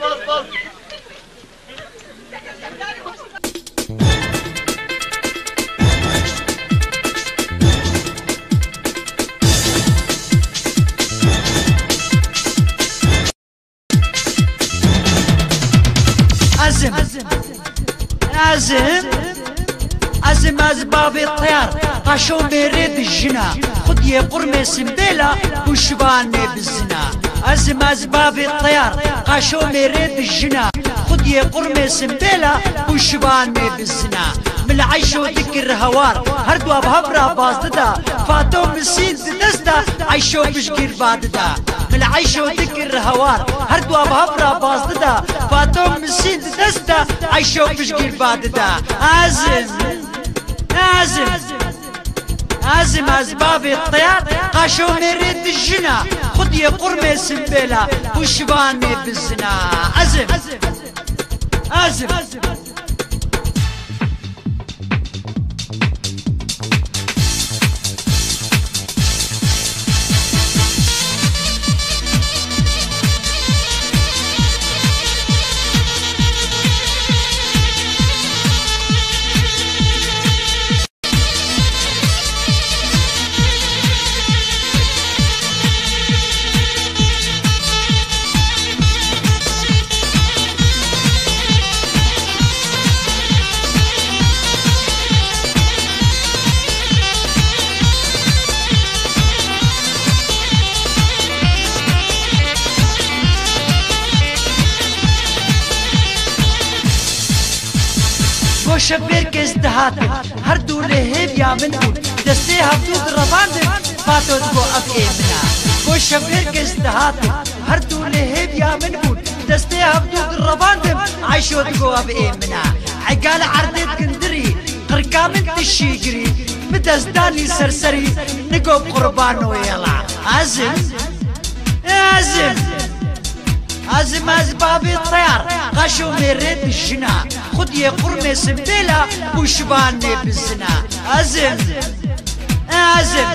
bas, bas. Ezim. Ezim. Ezim ez bavê teyar, qaşo mêrê dijina, xudiyê qurmê simbêla, û şivanê bizina. Ezim ez bavê teyar, qaşo mêrê dijina, xudiyê qurmê simbêla, û şivanê bizina. Mil Eyşo dikir hewar, her dua bi hev re baz dida, Fato misîn di dest de, Eyşo piştgîr ba dida. Mil Eyşo dikir hewar, her dua bi hev re baz dida, Fato misîn di dest de, Eyşo piştgîr ba dida. Ezim, Ezim, Ezim ez bavê teyar, qaşo mêrê dijina, xudiyê qurmê simbêla, û şivanê bizina. Ezim, Ezim. Goşe bêr kes dihatin, her du lê hêviya min bûn, destê hevdû direvandin, Fato digo ev ê min a. Goşe bêr kes dihatin, her du lê hêviya min bûn, destê hevdû direvandin, Eyşo digo ev ê min a. Egal erdê dikin dirî, qirka min tişî girî, bi destdanî serserî, nigo qurbano yela. Ezim, Ezim. Ezim ez bavê teyar, qaşo mêrê dijina, xudiyê qurmê simbêla, û şivanê bizina. Ezim, Ezim.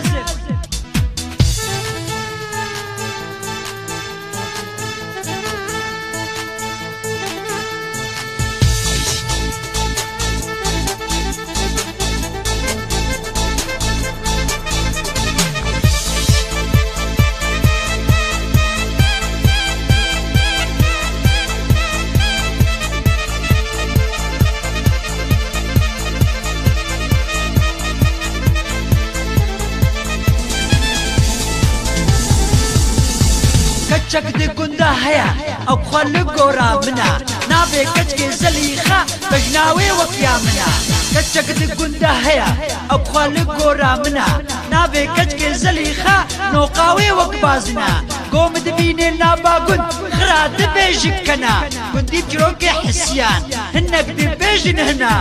Keçek di gunda heye, ew xwe li gora min e. Navê keçkê Zelîxa, bejna wê wek ya min e. Keçek di gunda heye, ew xwe li gora min e. Navê keçkê Zelîxa, noqa wê wek bazin e. Go min dibînê nava gund, xira dibêjin kena. Gundî çirokê hisiyan, hinek dibêjin hina.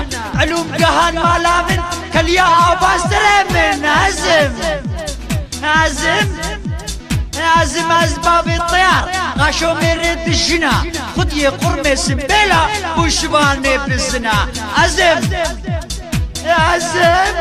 Elûmgehan mala min, keliya ava serê min, Ezim. Ezim. Ezim ez bavê teyar, qaşo mêrê dijina, xudiyê qurmê simbêla, û şivanê bizina. Ezim, Ezim.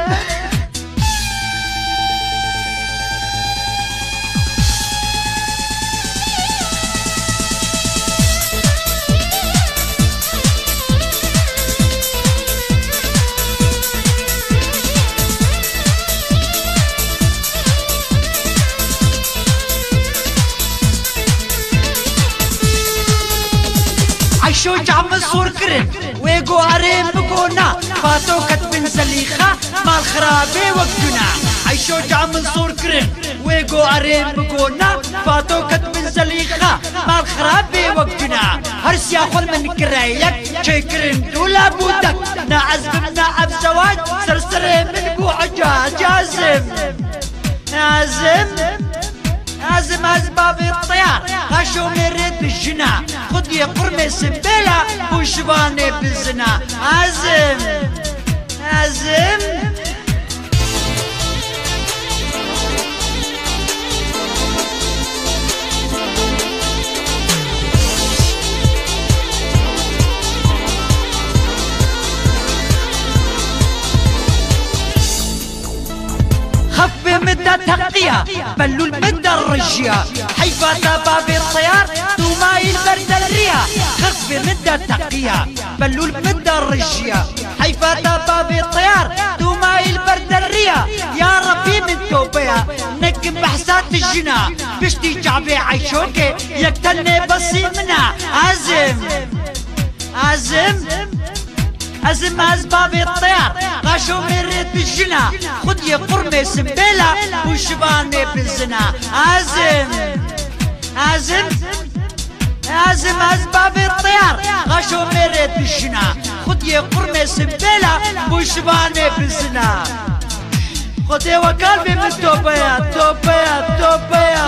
Eyşo çav min sor kirin, wê go erê, min go na. Fato ket bin Zelîxa, mal xirabê wek duna. Eyşo çav min sor kirin, wê go erê, min go na. Fato ket bin Zelîxa, mal xirabê wek duna. Her siya xwe min kire yek, çêkirin dûla bû dek. Na ez bim, na ev zewac, ser serê min bû eca, Ezim. Ezim, Ezim ez bavê teyar, qaşo mêrê dijina, xudiyê qurmê simbêla, û şivanê bizina. Ezim, Ezim. Xef bê min de teqî, Belûl min de rijiya. Heyfa te bavê teyar, tu mayî li ber derriya. Xirf bi min de teqiya. Belûl min de rijiya. Heyfa te bavê teyar, tu mayî li ber derriya. Ya Rebbî min tobeya, nekin behsa tu jina. Piştî çavê Eyşokê, yek tenê besî min e. Ezim. Ezim. Ezim ez bavê teyar, qaşo mêrê tu jina. Xwediyê qurmê simbêla, bû şivanê bizina. Ezim. Ezim. Ezim ez bavê teyar, qaşo mêrê tu jina. Xwediyê qurmê simbêla, bû şivanê bizina. Xwedê we kal bê min tobeya, tobeya, tobeya.